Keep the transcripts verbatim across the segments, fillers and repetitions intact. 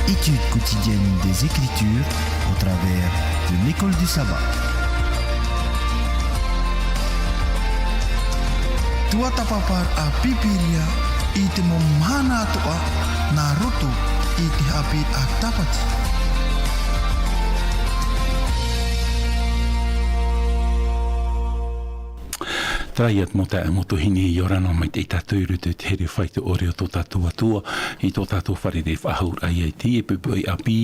Étude quotidienne des Écritures au travers de l'école du sabbat. Tuatāpaparaʻa Pīpīria i te mau mahana atoʻa nā roto i te haʻapiʻiraʻa Tāpati. Terā ia te mau taeaʻe, mau tuahine, ʻia ora na maitaʻi tātou i roto i te here faito ʻore o tō tātou Atua, i tō tātou fārerei faʻahou ra ia i teie poʻipoʻi ʻāpī,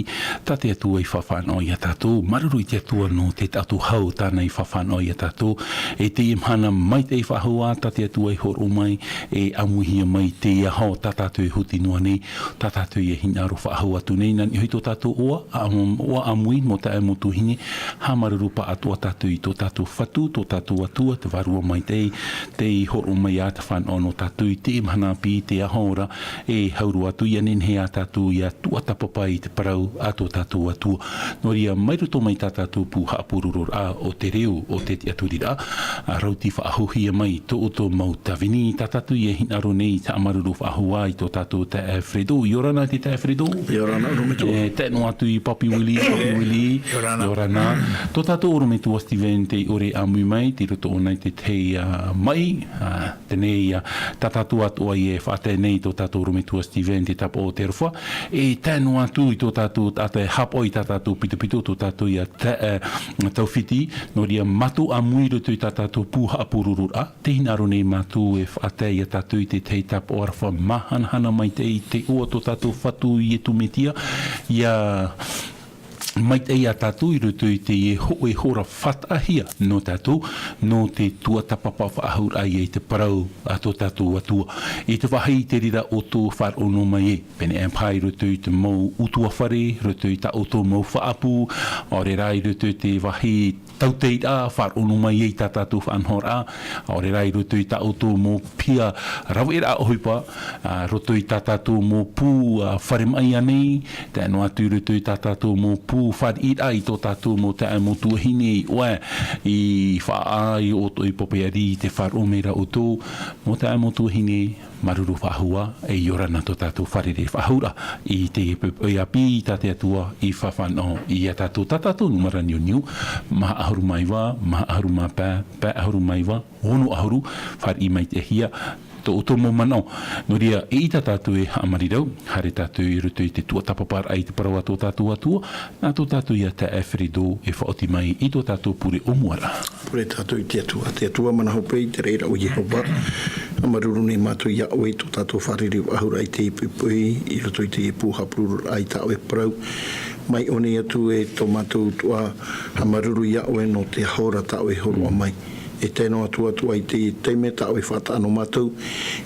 tā te Atua i faʻafānaʻo ia tātou, māuruuru i te Atua nō te taʻoto hau tāna i faʻafānaʻo ia tātou, e teie mahana maitaʻi faʻahou ā, tā te Atua i hōroʻa mai, e ʻāmuihia mai teie aho, tā tātou e huti noa nei, tā tātou ia hinaʻaro faʻahou atu nei, nā niʻa hoʻi tō tātou ʻoaʻa, ʻoaʻa ʻāmui, mau taeaʻe, mau tuahine, haʻamāuruuru paʻatoʻa tātou i tō tātou Fatu, tō tātou Atua, te Vārua Maitaʻi, tei hōroʻa mai ā te fānaʻo nō tātou i teie mahana ʻāpī, te aho ra, e hau roa atu, ʻia nehenehe ā tātou ʻia tuatāpapa i te parau a tō tātou Atua. Nō reira, mai roto mai tā tātou pū haʻapurororaʻa o te reo o te tiʻaturiraʻa, ā, rauti faʻahouhia mai tō ʻoutou mau tāvini, tā tātou ia hinaʻaro nei, haʻamāuruuru faʻahou ā i tō tātou taeaʻe Fredo. ʻIa ora na te taeaʻe Fredo. ʻIa ora na, ʻorometua. E, tae noa atu i Papi Willie, Papi Willie. ʻIa ora na. ʻIa ora na. Tō tātou ʻorometua Steven tei ʻore ʻāmui mai, tei roto ʻōna i te tahi, ā, maʻi, ā, teie nei, ā, tā tātou atoʻa e faʻatae nei tō tātou ʻorometua Steven, te tāpaʻo o te aroha. E tae noa atu i tō tātou taʻata e haʻapaʻo i tā tātou pitopito, tō tātou ia tae-, ā, taufiti, nō reira mātou ʻāmui i roto i tā tātou pū haʻapurororaʻa, tē hinaʻaro nei mātou e faʻatae ia tātou i te tahi tāpaʻo aroha māhanahana maitaʻi i te iʻoa o tō tātou Fatu Iesu Mesia, ʻia maitaʻi ia tātou i roto i teie hōʻē hora faʻataʻahia nō tātou, nō te tuatāpapa faʻahou ra ia i te parau a tō tātou Atua. I te vāhi i te reira ʻoutou e faʻaroʻo noa mai ē, pēneiaʻe paha i roto i te mau ʻutuāfare, i roto i tā ʻoutou mau faʻaʻapu, ʻaore rā i roto i te vāhi tauteiraʻa, faʻaroʻo noa mai ai tā tātou faʻanahoraʻa, ʻaore rā i roto i tā ʻoutou mau piha raveraʻa ʻohipa, ā, roto i tā tātou mau pū, ā, fare maʻi ānei, tae noa atu i roto i tā tātou mau pū fāriʻiraʻa i tō tātou mau taeaʻe, mau tuahine, ʻoe, i faʻaʻā, i ʻoutou i Papeʻete, tē faʻaroʻo mai ra ʻoutou, mau taeaʻe, mau tuahine, māuruuru faʻahou ā, e ʻia ora na tō tātou fārerei faʻahou ra i teie poʻipoʻi ʻāpī, tā te Atua i faʻafānaʻo ia tātou. Tā tātou nūmera niuniu, maha ʻahuru mā iva, maha ʻahuru mā pae, pae ʻahuru mā iva, ono ʻahuru, fāriʻi maitaʻihia tō ʻoutou mau manaʻo. Nō reira, eʻita tātou e haʻamarirau, haere tātou i roto i te tuatāpaparaʻa i te parau a tō tātou Atua, nā tō tātou ia taeaʻe Fredo e faʻaoti mai i tō tātou pure ʻōmuaraʻa. Pure tātou i te Atua. Te Atua mana hope, i te reira ʻo Iehova, haʻamāuruuru nei mātou ia ʻoe i tō tātou fārerei faʻahou ra i teie poʻipoʻi, i roto i teie pū haʻapurororaʻa i tā ʻoe parau. Mai ʻō nei atu e tō mātou Atua, haʻamāuruuru ia ʻoe nō te aho ra tā ʻoe e hōroʻa mai. E tae noa atu, Atua, i te taime tā ʻoe e faʻataʻa nō mātou,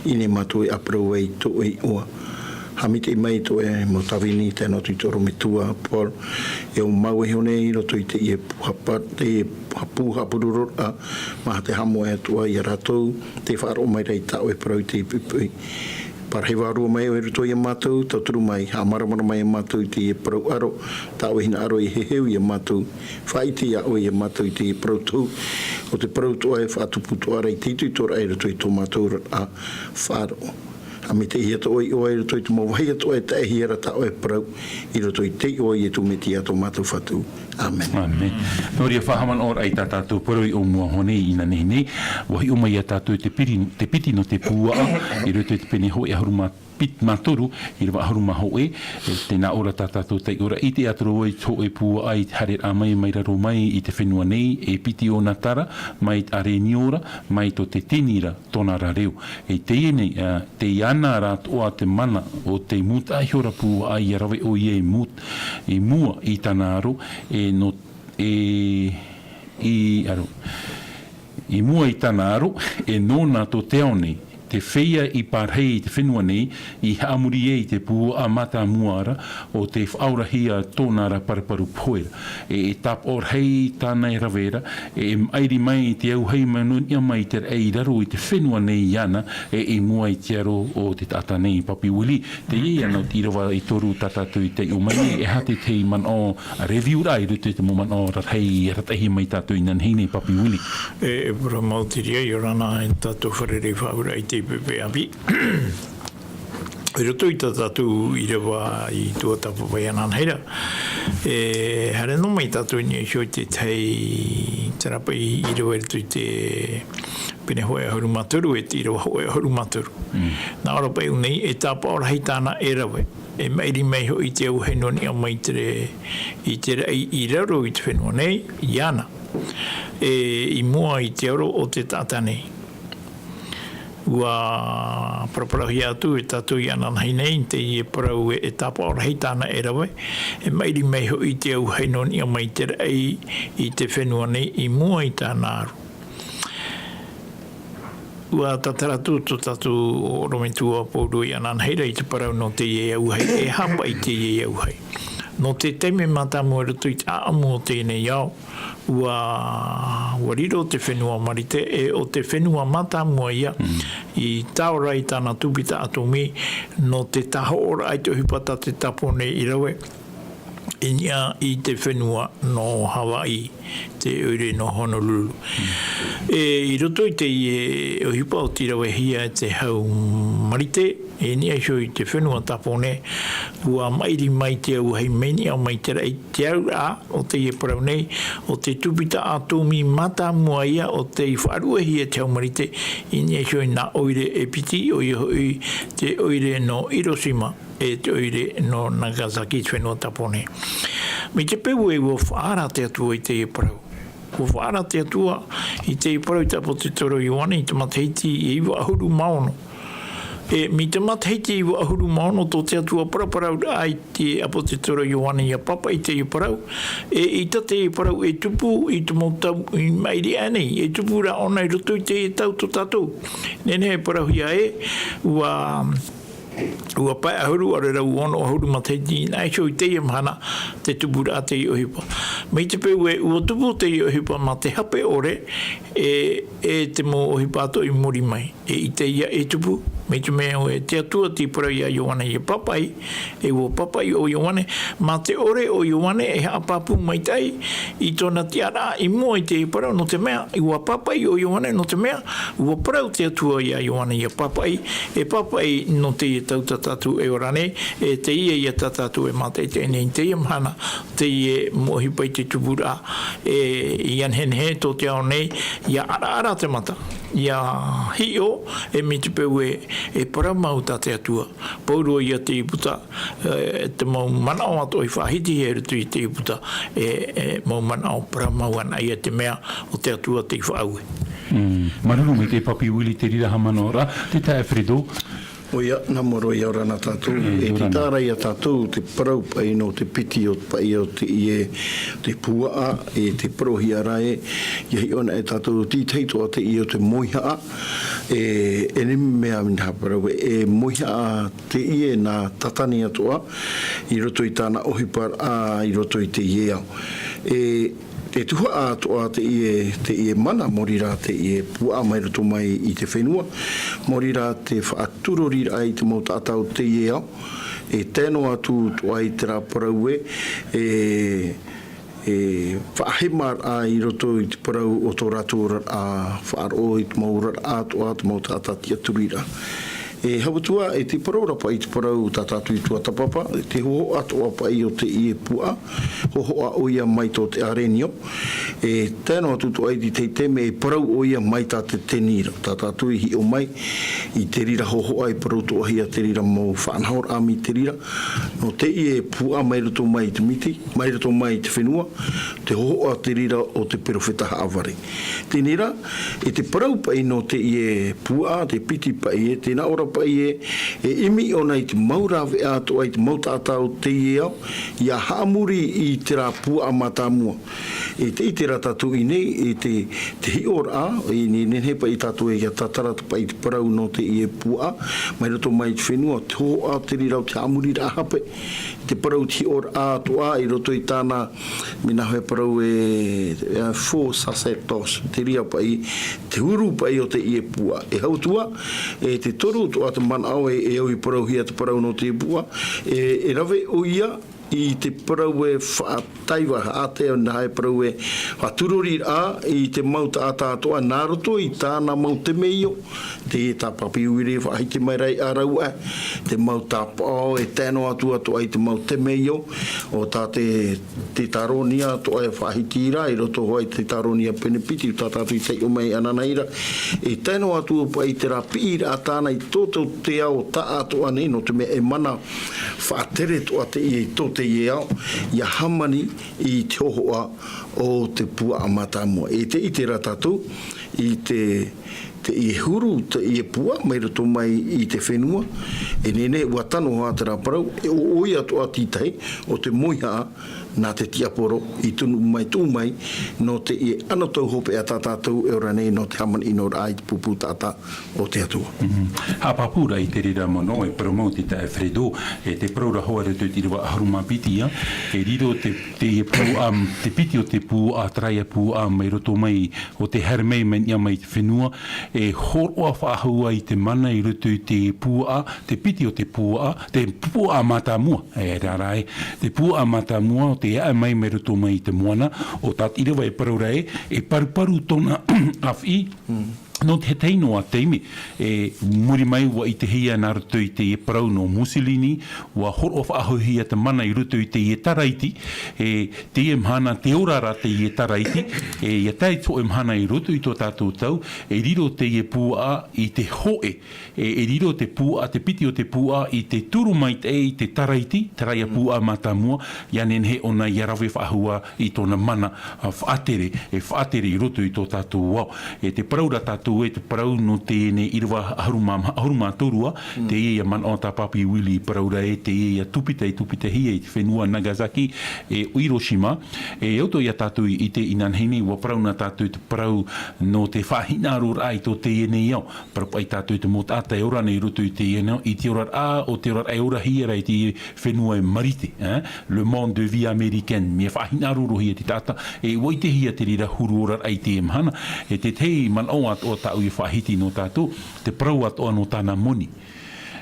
ʻia nehenehe mātou e ʻāparau ai i tō ʻoe iʻoa. Haʻamaitaʻi mai i tō ʻoe mau tāvini, tae noa atu i tō ʻorometua Paul, e ʻōmau iho nei i roto i teie pū haʻapa-, teie pū haʻapurororaʻa, maha te haʻamoʻe, Atua, ia rātou, tē faʻaroʻo mai ra i tā ʻoe parau i teie poʻipoʻi. Parahi vārua mai ʻoe i roto ia mātou, tauturu mai, haʻamāramarama ia mātou i teie parau ʻaro, tā ʻoe hinaʻaro e heheu ia mātou, faʻaʻite ia ʻoe ia mātou i teie parau tohu, ʻo te parau atoʻa e faʻatupu atoʻa ra i te itoitoraʻa i roto i tō mātou oraraʻa faʻaroʻo. Haʻamaitaʻihia tō ʻoe iʻoa i roto i te mau vāhi atoʻa e taʻehia ra tā ʻoe parau, i roto i te iʻoa o Iesu Mesia tō mātou Fatu. ʻĀmene. ʻĀmene. Nō reira, faʻahaʻamanaʻo ra i tā tātou parau i ʻōmua hoʻi nei, inānahi nei, ʻua hiʻo mai ia tātou te piri-, te piti nō te puaʻa, i roto i te pene hōʻē ʻahuru mā pit-, mā toru, ʻīrava ʻahuru mā hōʻē, e, tē nā ʻō ra tā tātou taiʻoraʻa, ʻite atu ra vau i te hōʻē puaʻa i te haereraʻa mai, mai raro mai i te fenua nei, e piti ōna tara, mai te ʻareni ora, mai tō te tini ra tōna ra reo. E teie nei, ā, tei iāna rātou ā te mana o te mūtaʻa ihora puaʻa ʻia rave ʻoia i mū-, i mua i tāna aro, e nō, e, i, aro, i mua i tāna aro, e nōna tō te ao nei, te feiā i pārahi i te fenua nei, i haʻamori ai i te puaʻa mātāmua ra, ʻo tei faʻaorahia tōna ra paruparu pohe ra. E, e tāpaʻo rahi tāna e rave ra, e, e maʻiri mai i te auahi mai nō niʻa mai i te raʻi i raro i te fenua nei iāna, e, i mua i te aro o te taʻata nei, Papi Willie. Teie ia nō te ʻīrava e toru tā tātou i taiʻo mai nei, e aha te tahi manaʻo review ra i roto i te mau manaʻo rarahi i arataʻihia mai tātou inānahi nei, Papi Willie. E, e parau mau te reira, ʻia ora na e tātou fārerei faʻahou ra i teie poʻipoʻi ʻāpī. I roto i tā tātou ʻīrava i tuatāpapa i Ananahi ra, e haere noa mai tātou i niʻa iho i te tahi, terā paʻi ʻīrava i roto i te pene hōʻē ʻahuru mā toru, e te ʻīrava hōʻē ʻahuru mā toru. Nā ʻō ra paʻi ʻō nei, e tāpaʻo rahi tāna e rave, e maʻiri mai hoʻi i te auahi nō niʻa mai i te, i te raʻi i raro i te fenua nei, iāna, e i mua i te aro o te taʻata nei. Ua paraparauhia atu e tātou i Ananahi nei, teie parau e, e tāpaʻo rahi tāna e rave, e maʻiri mai hoʻi i te auahi nō niʻa mai i te raʻi i te fenua nei i mua i tāna aro. Ua tātara atu tō tātou ʻorometua Pauro i Ananahi ra i te parau nō teie auahi, e aha paʻi teie auahi. Nō te taime mātāmua i roto i te ʻāʻamu o teie nei ao, ua, ua riro te fenua Marite, e ʻo te fenua mātāmua ïa i taora i tāna tūpita ʻātōmī, nō te tāhoʻoraʻa i te ʻohipa tā te tāpō nei i rave i niʻa i te fenua nō Hawaiʻi, te ʻoire nō Honolulu. E, i roto i teie ʻohipa ʻo tei ravehia e te hau Marite, i niʻa iho i te fenua tāpō nei, ua maʻiri mai te auahi mai niʻa mai i te raʻi, te auraʻa o teie parau nei, ʻo te tūpita ʻātōmī mātāmua ïa ʻo tei faʻaruʻehia e te hau Marite, i niʻa iho i nā ʻoire e piti, ʻoia hoʻi te ʻoire nō Hiroshima, e te ʻoire nō Nagasaki, te fenua tāpō nei. Mai te peu ē ua faʻaara te Atua i teie parau. Ua faʻaara te Atua i teie parau i te ʻāpōsetolo Ioane i te matahiti e iva ʻahuru mā ono. E, mai te matahiti e iva ʻahuru mā ono tō te Atua paraparauraʻa i te ʻāpōsetolo Ioane ʻia pāpaʻi teie parau. E, ʻeita teie parau e tupu i te mau tau i maʻiri aʻe nei, e tupu rā ʻōna i roto i teie tau tō tātou. Nehenehe e parauhia ē, ua ua pae ʻahuru, ʻaore rā ua ono ʻahuru matahiti i niʻa iho i teie mahana, te tupuraʻa teie ʻohipa. Mai te peu ē ua tupu teie ʻohipa mā te hape ʻore, e, e te mau ʻohipa atoʻa i muri mai. E ʻite ïa e tupu, mai te mea ē te Atua tei parau iā Ioane ʻia pāpaʻi, e ua pāpaʻi ʻo Ioane, mā te ʻore o Ioane e haʻapāpū maitaʻi i tōna tiʻaraʻa i mua i teie parau, nō te mea, ua pāpaʻi ʻo Ioane, nō te mea, ua parau te Atua iā Ioane ʻia pāpaʻi, e pāpaʻi nō teie tau tā tātou e ora nei, e teie ïa tā tātou e mātaʻitaʻi nei i teie mahana, teie mau ʻohipa i te tupuraʻa, e, ʻia nehenehe tō te ao nei, ʻia ʻaraʻara te mata, ʻia hiʻo, e mai te peu ē, e parau mau tā te Atua. Pauroa ïa teie puta, e, te mau manaʻo atoʻa i faʻahitihia i roto i teie puta, e, e mau manaʻo parau mau anaʻe ïa te mea ʻo te Atua tei faʻaue. Mm. Māuruuru maitaʻi Papi Willie, te reira haʻamanaʻo ra, te taeaʻe Fredo. ʻOia, nā mua roa ïa, ʻia ora na tātou. Mm, e ʻia ora na. Tē taʻa ra iā tātou te parau paʻi nō te piti o paʻi o teie, te puaʻa, e tē parauhia ra ē, ʻia hiʻo anaʻe tātou, te tahi atoʻa teie o te mōihaʻa, e, e nehenehe e mea mea parau, e mōihaʻa teie nā Tātani atoʻa, i roto i tāna ʻohiparaʻa, i roto i teie ao. E, e tuhaʻa atoʻa teie, teie mana, maori rā teie puaʻa mai roto mai i te fenua, maori rā te faʻaturoriraʻa i te mau taʻata o teie ao, e tae noa atu atoʻa i terā parau ē, e, e faʻahemaraʻa i roto i te parau o tō rātou oraraʻa faʻaroʻo, i te mau oraraʻa atoʻa, te mau taʻata tiʻaturiraʻa. E Haʻamotu ā, e tē parau ra paʻi te parau tā tātou i tuatāpapa, te hōhoʻa atoʻa paʻi o teie puaʻa, hōhoʻa ʻoia mai tō te arenio, e tae noa atu atoʻa i te tahi taime e parau ʻoia mai tā te tenira, tā tātou i hiʻo mai, i te reira hōhoʻa i parau atoʻahia te reira mau faʻanahoraʻa mai te reira, nō teie puaʻa mai roto mai i te miti, mai roto mai i te fenua, te hōhoʻa te reira o te perofeta Haʻavare. Teie rā, e te parau paʻi nō teie puaʻa, te piti paʻi ē, tē nā ʻō ra paʻi ē, e ʻimi ʻōna i te mau rāveʻa atoʻa, i te mau taʻata o teie ao, ʻia haʻamori i terā puaʻa mātāmua. E tē ʻite ra tātou i ʻō nei, e te, te hiʻoraʻa, e ne-, nehenehe paʻi tātou e ʻia tātara paʻi te parau nō teie puaʻa, mai roto mai i te fenua, te hōhoʻa te reira o te haʻamoriraʻa hape, te parau te hiʻoraʻa atoʻa i roto i tāna, mea nā hea e parau ē, e faux sacerdoce, te reira paʻi, te huru paʻi o teie puaʻa. E Haʻamotu ā, e te toru atoʻa te manaʻo e, e au i parauhia te parau nō teie puaʻa, e, e rave ʻoia, i te parau e faʻataiva, haʻatea, nā e parau e faʻaturori rā i te mau taʻata atoʻa nā roto i tāna mau temeio. Te tā Papi Uiri e faʻahiti mai ra i a rāua, te mau tāpaʻo e tae noa atu atoʻa i te mau temeio, o tā te, te tāronia atoʻa e faʻahiti ra, i roto hoʻi te tāronia pene piti, tā tātou i taiʻo mai ananahi ra, e tae noa atu paʻi i terā piʻiraʻa tāna i tō, tō te ao taʻatoʻa nei, nō te mea e mana faʻatere atoʻa teie i tō teie ao, ʻia hāmani i te hōhoʻa o te puaʻa mātāmua. E te ʻite ra tātou i te, teie huru, teie puaʻa mai roto mai i te fenua, e nehenehe ʻua tano hoʻi terā parau, e ʻo, ʻoia atoʻa te tahi o te mauihaʻa nā te tiaporo i tunu mai, tuʻu mai, nō teie anotau hopeʻa tā tātou e ora nei nō te hāmani ʻino raʻa i te pupu taʻata o te Atua. Mhm. Haʻapāpū ra i te reira manaʻo e parau mau te taeaʻe Fredo, e te parau ra hoʻi i roto i te ʻīrava ʻahuru mā piti, ā, e riro te, te puaʻa, te piti o te puaʻa, terā ia puaʻa mai roto mai o te haere mai, mai niʻa mai i te fenua, e hōroʻa faʻahou ai te mana i roto i te puaʻa, te piti o te puaʻa, te puaʻa mātāmua, e rā rā ē, te puaʻa mātāmua o tē aʻe mai mai roto mai i te moana, ʻo tā te ʻīrava e parau ra ē, e paruparu tōna ʻāfiʻi, nō te tahi noa taime, e, muri mai ʻua ʻitehia nā roto i te parau nō Mussolini, ʻua hōroʻa faʻahouhia te mana i roto i teie taraiti, e, teie mahana tē ora ra teie taraiti, e, ʻia tae i te hōʻē mahana i roto i tō tātou tau, e riro teie puaʻa i te hōʻē, e, e riro te puaʻa, te piti o te puaʻa i te turu maitaʻi i te taraiti, terā ia puaʻa mātāmua, ʻia nehenehe ʻōna ʻia rave faʻahou i tōna mana, ā, faʻatere, e faʻatere i roto i tō tātou ao. E te parau ra tātou ē, te parau nō teie nei ʻīrava ʻahuru mā, ʻahuru mā toru ā, teie ia manaʻo tā Papi Uiri i parau ra ē, teie ia tūpita i tūpitahia i te fenua Nagasaki, e Hiroshima, e ʻia ʻoto ia tātou i ʻite inanahi nei, ʻua parau nā tātou te parau nō te faʻahinaʻaroraʻa i tō teie nei ao. Parau paʻi tātou i te mau taʻata e ora nei i roto i teie nei ao, i te oraraʻa, ʻo te oraraʻa e orahia ra i te fenua e Marite, eh? Le mode de vie américaine, mea faʻahinaʻarohia te taʻata, e ʻua ʻitehia te reira huru oraraʻa i teie mahana, e te tahi manaʻo atoʻa tāʻu ʻia faʻahiti nō tātou, te parau atoʻa nō tāna moni.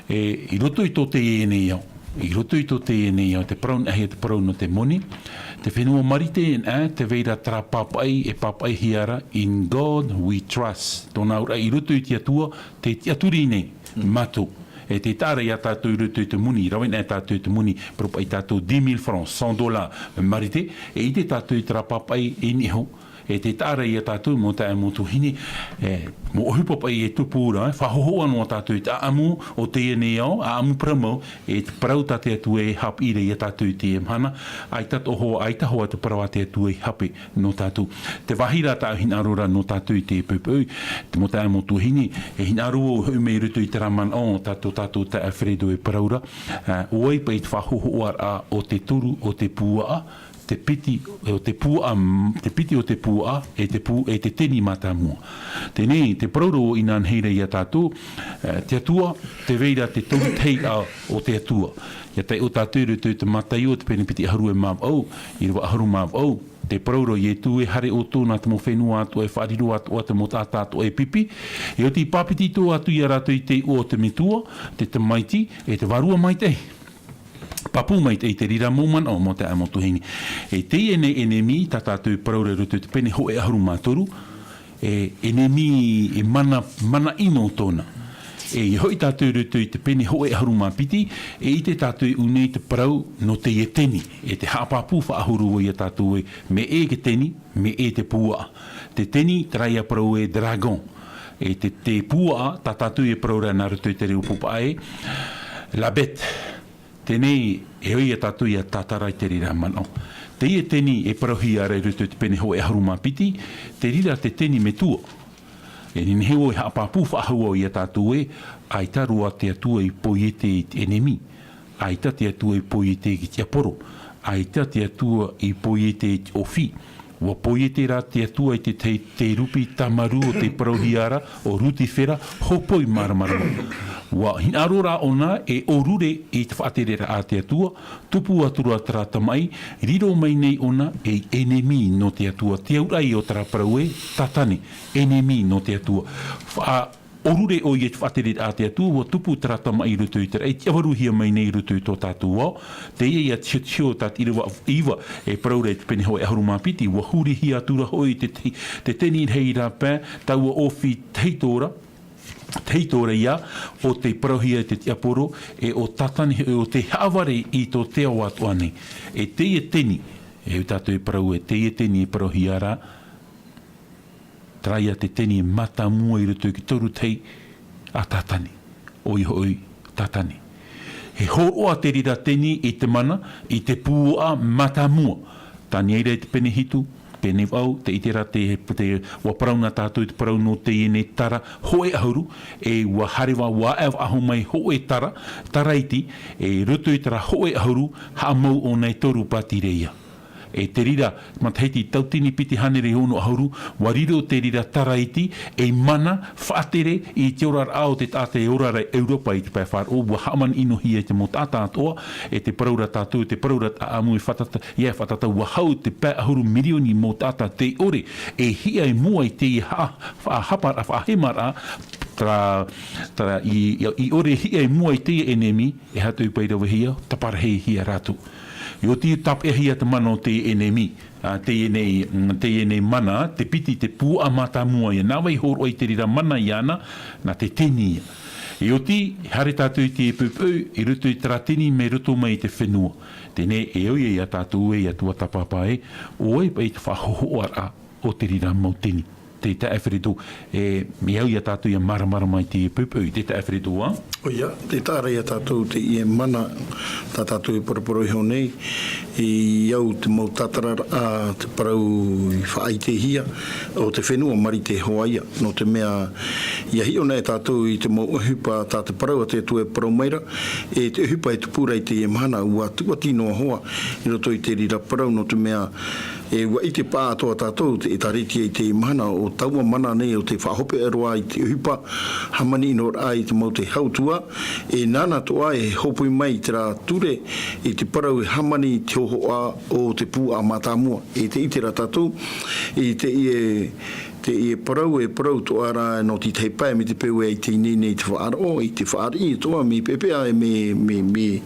E, i roto i tō teie nei ao, i roto i tō teie nei ao, te parau nā hea te parau nō te moni, te fenua Marite, eh, tē vai ra terā pāpaʻi, e pāpaʻihia ra, "In God we trust." Tōna auraʻa i roto i te Atua, tē tiʻaturi nei mātou. E tē taʻa ra ia tātou i roto i te moni, rave ana tātou i te moni, parau paʻi tātou dix mille francs, cent dollars, Marite, e ʻite tātou i terā pāpaʻi e niʻa iho, e tē taʻa ra ia tātou mau taeaʻe mau tuahine, e, mau ʻohipa paʻi e tupu ra, e faʻahōhoʻa noa tātou i te ʻāʻamu o teie nei ao, ʻāʻamu parau mau, e te parau tā te Atua e haʻapiʻi ra ia tātou i teie mahana, ʻaita atoʻa, ʻaita hoʻi te parau a te Atua i hape nō tātou. Te vāhi ra tāʻu hinaʻaro ra nō tātou i te poʻipoʻi, te mau taeaʻe mau tuahine, e hinaʻaro vau e hoʻi mai i roto i terā manaʻo tā tō tātou taeaʻe Fredo e parau ra, ā, ʻo vai paʻi te faʻahōhoʻaraʻa o te toru o te puaʻa, te piti o te puaʻa, te piti o te puaʻa, e te pū-, e te teni mātāmua. Teie nei, te parau ra inanahi ra ia tātou, ā, te Atua, tē vai ra te toru tahi ā o te Atua. ʻIa taiʻo tātou i roto i te Mataio, te pene piti ʻahuru e mā vaʻu, ʻīrava ʻahuru mā vaʻu, te parau ra, Ietu e, haere ʻoutou nā te mau fenua atoʻa e faʻariro atoʻa, te mau taʻata atoʻa e pipi, e ʻoti pāpetito atu ia rātou i te iʻoa o te Metua, te Tamaiti, e te Vārua Maitaʻi. Pāpū maitaʻi te reira mau manaʻo, mau taeaʻe mau tuahine. E teie nei ʻenemi, tā tātou e parau ra i roto i te pene hōʻē ʻahuru mā toru, e, ʻenemi, e mana, mana ʻino tōna. E, ʻia hoʻi tātou i roto i te pene hōʻē ʻahuru mā piti, e ʻite tātou i ʻō nei te parau nō teie teni, e tē haʻapāpū faʻahou ra ia tātou ē, mea ʻē te teni, mea ʻē te puaʻa. Te teni, terā ia parau ē dragon. E te, te puaʻa, tā tātou e parau ra nā roto i te reo pāpaʻi ē, la bête. Teie nei, e ʻoia tātou ʻia tātara i te reira manaʻo. Teie teni e parauhia ra i roto i te pene hōʻē ʻahuru mā piti, te reira te teni metua. E nehenehe e haʻapāpū faʻahou ia tātou ē, ʻaita roa te Atua i poiete i te ʻenemi. ʻAita te Atua i poiete i te tiaporo. ʻAita te Atua i poiete i te ʻōfī. ʻUa poiete rā te Atua i te, te, te kerubi tāmarū o tē parauhia ra ʻo Rutifera, hōpoi māramarama. ʻUa hinaʻaro rā ʻōna e ʻōrure i te faʻatereraʻa a te Atua, tupu atu ra terā tamaʻi, riro mai nei ʻōna ei ʻenemi nō te Atua, te auraʻa o terā parau ē, Tātane, ʻenemi nō te Atua. Faʻa-, ʻōrure ʻoia i te faʻatereraʻa a te Atua, ʻua tupu terā tamaʻi i roto i te raʻi, i ʻavaruhia mai nei i roto i tō tātou ao. Teie ia te tiotio tā te ʻīrava iva, e parau ra i te pene hōʻē ʻahuru mā piti, ʻua hurihia atu ra hoʻi te, te, te teni rahi rāpae, taua ʻōfī tahito ra, tahito ra ia, ʻo tei parauhia e te tiaporo, e ʻo Tātane, e ʻo tei haʻavare i tō te ao atoʻa nei. E teie teni, e tātou e parau e teie teni e parauhia ra, terā ia te teni mātāmua i roto i te toru tahi a Tātane, ʻoia hoʻi Tātane. E hōroʻa te reira teni i te mana, i te puaʻa mātāmua. Tāniaira i te pene hitu, pene vaʻu, tē ʻite ra te, te, ʻua parau na tātou i te parau nō teie nei tara hōʻē ʻahuru, e ʻua haere vau, ʻua ʻaʻe vau mai hōʻē tara, tara iti, e roto i terā hōʻē ʻahuru, haʻamau ʻōna e toru pātireia. E te reira, matahiti tauatini piti hānere ono ʻahuru, ʻua riro te reira tara iti, ei mana faʻatere i te oraraʻa o te taʻata e ora ra i ʻEuropa i te pae faʻaroʻo, ʻua haʻamanaʻohia e te mau taʻata atoʻa, e te parau ra tātou, e te parau ra ʻāʻamu e fātata, ia e fātata, ʻua hau te pae ʻahuru mirioni mau taʻata tei ʻore e hiʻa i mua i teie haʻa-, faʻahaparaʻa, faʻahemaraʻa, terā, terā i, i, i ʻore e hiʻa i mua i teie ʻenemi, e aha atu i paʻi ravehia, taparahihia rātou. E oti tāpeʻahia te mana o te ʻenemi, ā, teie nei, mm, teie nei mana, te piti, te puaʻa mātāmua ia, nā vai hōroʻa i te reira mana iāna, nā te teni ia. E oti, haere tātou i te poʻipoʻi, i roto i terā teni mai roto mai i te fenua. Teie nei, e au ia iā tātou ē, iā tuatāpapa ē, ʻo vai paʻi te faʻahōhoʻaraʻa o te reira mau teni. Tē taʻa e Fredo, e, e au iā tātou ʻia māramarama i te poʻipoʻi, tē taʻa e Fredo, ā? ʻOia, tē taʻa ra iā tātou teie mana, tā tātou e poroporo iho nei, i au te mau tātararaʻa, te parau i faʻaʻitehia, o te fenua Marite hoʻi ia. Nō te mea, ʻia hiʻo na e tātou i te mau ʻohipa tā te parau a te Atua e parau mai ra, e te ʻohipa e tupu ra i teie mahana, ʻua tuati noa hoʻi, i roto i te reira parau, nō te mea, e ʻua ʻite paʻatoʻa tātou te ʻĒtārētia i teie mahana, ʻo taua mana nei ʻo tē faʻahopeʻa roa i te ʻohipa, hāmani noa ra i te mau tei hau atu ā, e nāna atoʻa e hōpoi mai i terā ture, i te parau e hāmani i te hōhoʻa o te puaʻa mātāmua. E tē ʻite ra tātou, i teie, teie parau, e parau atoʻa ra nō te tahi pae, mai te peu e ʻaita i ineine i te faʻaroʻo, i te fāriʻi atoʻa, mea peʻapeʻa, e mea, mea, mea,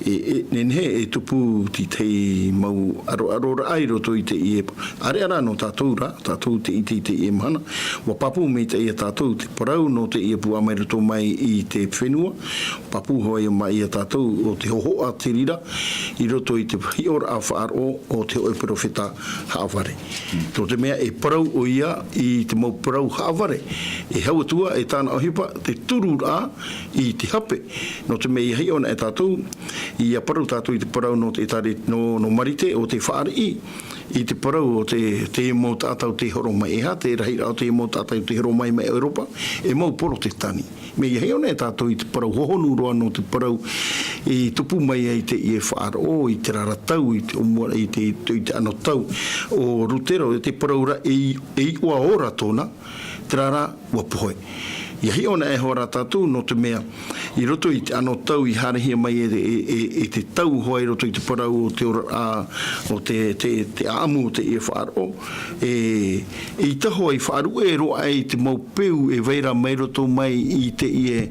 e, e, nehenehe e tupu te tahi mau ʻaroʻaroraʻa i roto i teie, ʻāreʻa rā nō tātou rā, tātou tē ʻite i teie mahana, ʻua pāpū maitaʻi ia tātou te parau nō teie puaʻa mai roto mai i te fenua, pāpū hoʻi ia maitaʻi ia tātou ʻo te hōhoʻa te reira, i roto i te hiʻoraʻa faʻaroʻo o te hōʻē perofeta haʻavare. Nō te mea e parau ʻoia i te mau parau haʻavare, e hau atu ā, e tāna ʻohipa, te tururaʻa i te hape. Nō te mea ʻia hiʻo na e tātou, ʻia parau tātou i te parau nō te ʻĒtāre-, nō, nō Marite ʻo tē fāriʻi, i te parau o te, te mau taʻata ʻo tē horo mai, e aha te rahiraʻa o te mau taʻata ʻo tē horo mai mai ʻEuropa, e mau Porotetani. Mea ʻia hiʻo na e tātou i te parau hohonu roa nō te parau i tupu mai ai teie faʻaroʻo, i terā ra tau, i te ʻōmua, i te, i te, i te anotau o Rutero, i te parau ra e, e iʻoa ora tōna, terā rā, ʻua pohe. ʻIa hiʻo na e hoʻi rā tātou, nō te mea, i roto i te anotau i haerehia mai e, e, e, e te tau hoʻi i roto i te parau o te ora, ā, o te, te, te ʻāʻamu o teie faʻaroʻo, e, eʻita hoʻi faʻaruʻe roa ai te mau peu e vai ra mai roto mai i teie,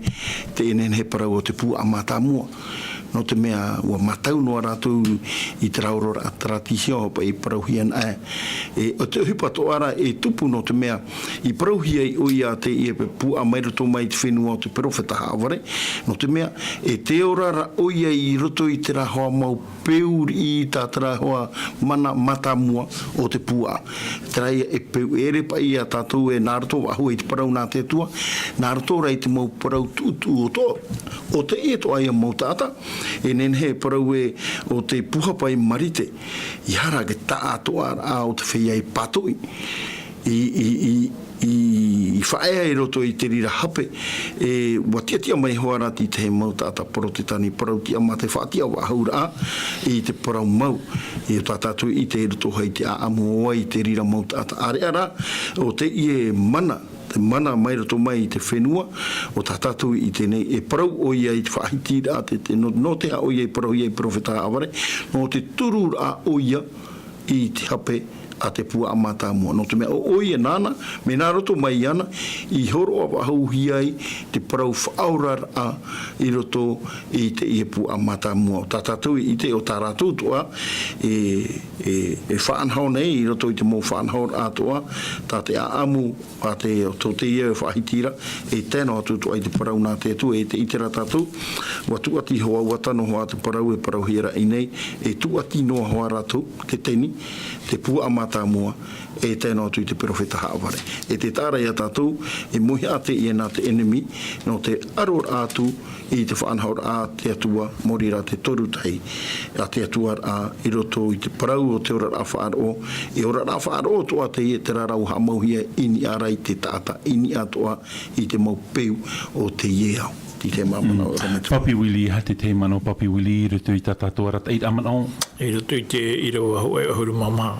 te nehenehe parau o te puaʻa mātāmua. Nō te mea, ʻua mātau noa rātou i terā oraraʻa tradition, paʻi parauhia na e, e, ʻo te ʻohipa atoʻa ra e tupu nō te mea, i parauhia ai ʻoia teie puaʻa mai roto mai te fenua o te perofeta haʻavare, nō te mea, e tē ora ra ʻoia i roto i terā hoʻi mau peu riʻi tā terā hoʻi mana mātāmua o te puaʻa. Terā ia e peu ʻere paʻi ia tātou e nā roto faʻahou i te parau nā te Atua, nā roto rā i te mau parau tuʻutuʻu o tō, o teie atoʻa ia mau taʻata, e nehenehe e parau ē ʻo te puha paʻi Marite, ʻia haere ake taʻatoʻaraʻa o te feiā i pātoʻi, i, i, i, i, i faʻaea i roto i te reira hape, e, ʻua tiʻatiʻa mai hoʻi rā te tahi mau taʻata Porotetani parau tiʻa mā te faʻatiʻa faʻahouraʻa i te parau mau. E ʻo tā tātou i ʻite i roto hoʻi i te ʻāʻamu ʻo vai i te reira mau taʻata ʻāreʻa rā, ʻo teie mana, te mana mai roto mai i te fenua, ʻo tā tātou i ʻite nei, e parau ʻoia i te faʻahitiraʻa, te, te, nō, nō te aha ʻoia i parauhia e perofeta haʻavare, nō te tururaʻa ʻoia i te hape a te puaʻa mātāmua. Nō te mea ʻo, ʻo ia nāna, mea nā roto mai iāna, i hōroʻa faʻahouhia ai te parau faʻaoraraʻa i roto i teie puaʻa mātāmua. ʻO tā tātou i ʻite, ʻo tā rātou atoʻa e, e, e faʻanaho nei i roto i te mau faʻanahoraʻa atoʻa, tā te ʻāʻamu a te, ʻo tō teie faʻahiti ra, e tae noa atu atoʻa i te parau nā te Atua, e te ʻite ra tātou, ʻua tūʻati hoʻi, ʻua tano hoʻi te parau e parauhia ra i ʻō nei, e tūʻati noa hoʻi rātou, te teni, te puaʻa mātāmua, e tae noa atu i te perofeta haʻavare. E te taʻa ra ia tātou, e mea ʻātea nā te ʻenemi, nō te ʻaroraʻa atu i te faʻanahoraʻa a te Atua, mā reira te toru tahi a te Atua ra, i roto i te parau o te oraraʻa faʻaroʻo, e oraraʻa faʻaroʻo atoʻa teie, terā rā ʻua haʻamauhia i niʻa ra i te taʻata, i niʻa atoʻa i te mau peu o teie ao. Te tahi manaʻo, mm, ʻorometua. Papi Willie, e aha te tahi manaʻo, Papi Willie, i roto i tā tātou arataʻiraʻa manaʻo? I roto i te ʻīrava hōʻē ʻahuru mā maha.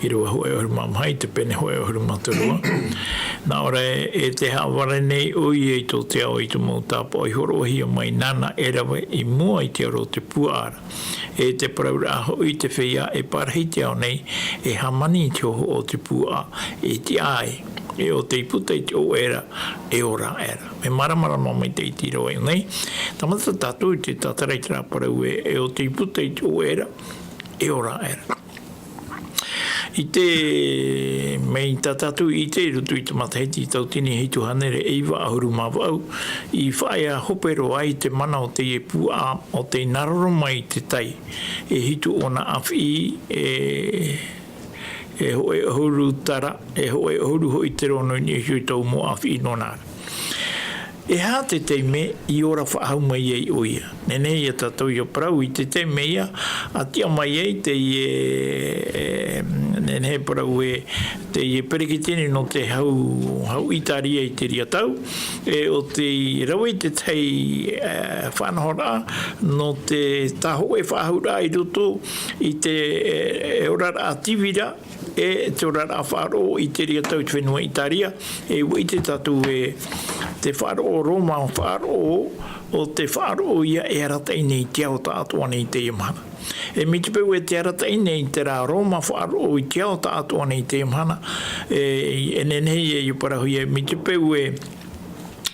ʻĪrava hōʻē ʻahuru mā maha i te pene hōʻē ʻahuru mā toru. Nā ʻō ra, e tē haʻavare nei ʻoia i tō te ao i te mau tāpaʻo i hōroʻahia mai nāna e rave i mua i te aro o te puaʻa ra. E te parauraʻa hoʻi i te feiā e parahi te ao nei, e hāmani i te hōhoʻa o te puaʻa, e tiʻa ai, e ʻo tei puta i te ʻoʻe ra, e ora aʻe ra. Mea māramarama maitaʻi i te ʻīrava i ʻō nei. Tāmata tātou i te tātara i terā parau ē, e ʻo tei puta i te ʻoʻe ra, e ora aʻe ra. I te, mai tā tātou i ʻite i roto i te matahiti tauatini hitu hānere e iva ʻahuru mā vaʻu, i faʻaea hope roa ai te mana o teie puaʻa, ʻo tei nā raro mai i te tai, e hitu ʻōna ʻāfiʻi, e, e hōʻē ʻahuru tara, e hōʻē ʻahuru hoʻi te roa nō niʻa iho i taua mau ʻāfiʻi nō nā ra. E aha te taime i ora faʻahou mai ai ʻoia? Nehenehe ia tātou ʻia parau i te taime ia, ʻa tiʻa mai ai teie, e, nehenehe parau ē, teie peretiteni nō te hau, hau ʻĪtāria i terā tau, e ʻo tei rave i te tahi, e, faʻanahoraʻa, nō te tāhōʻē faʻahouraʻa i roto i te, e, e oraraʻa tīvira, e te oraraʻa faʻaroʻo i terā tau i te fenua ʻĪtāria, e ʻua ʻite tātou ē, te faʻaroʻo Roma faʻaroʻo, ʻo te faʻaroʻo ia e arataʻi nei i te ao taʻatoʻa nei i teie mahana. E mai te peu ē tē arataʻi nei terā Roma faʻaroʻo i te ao taʻatoʻa nei i teie mahana, e, e nehenehe ia ʻia parauhia, mai te peu ē,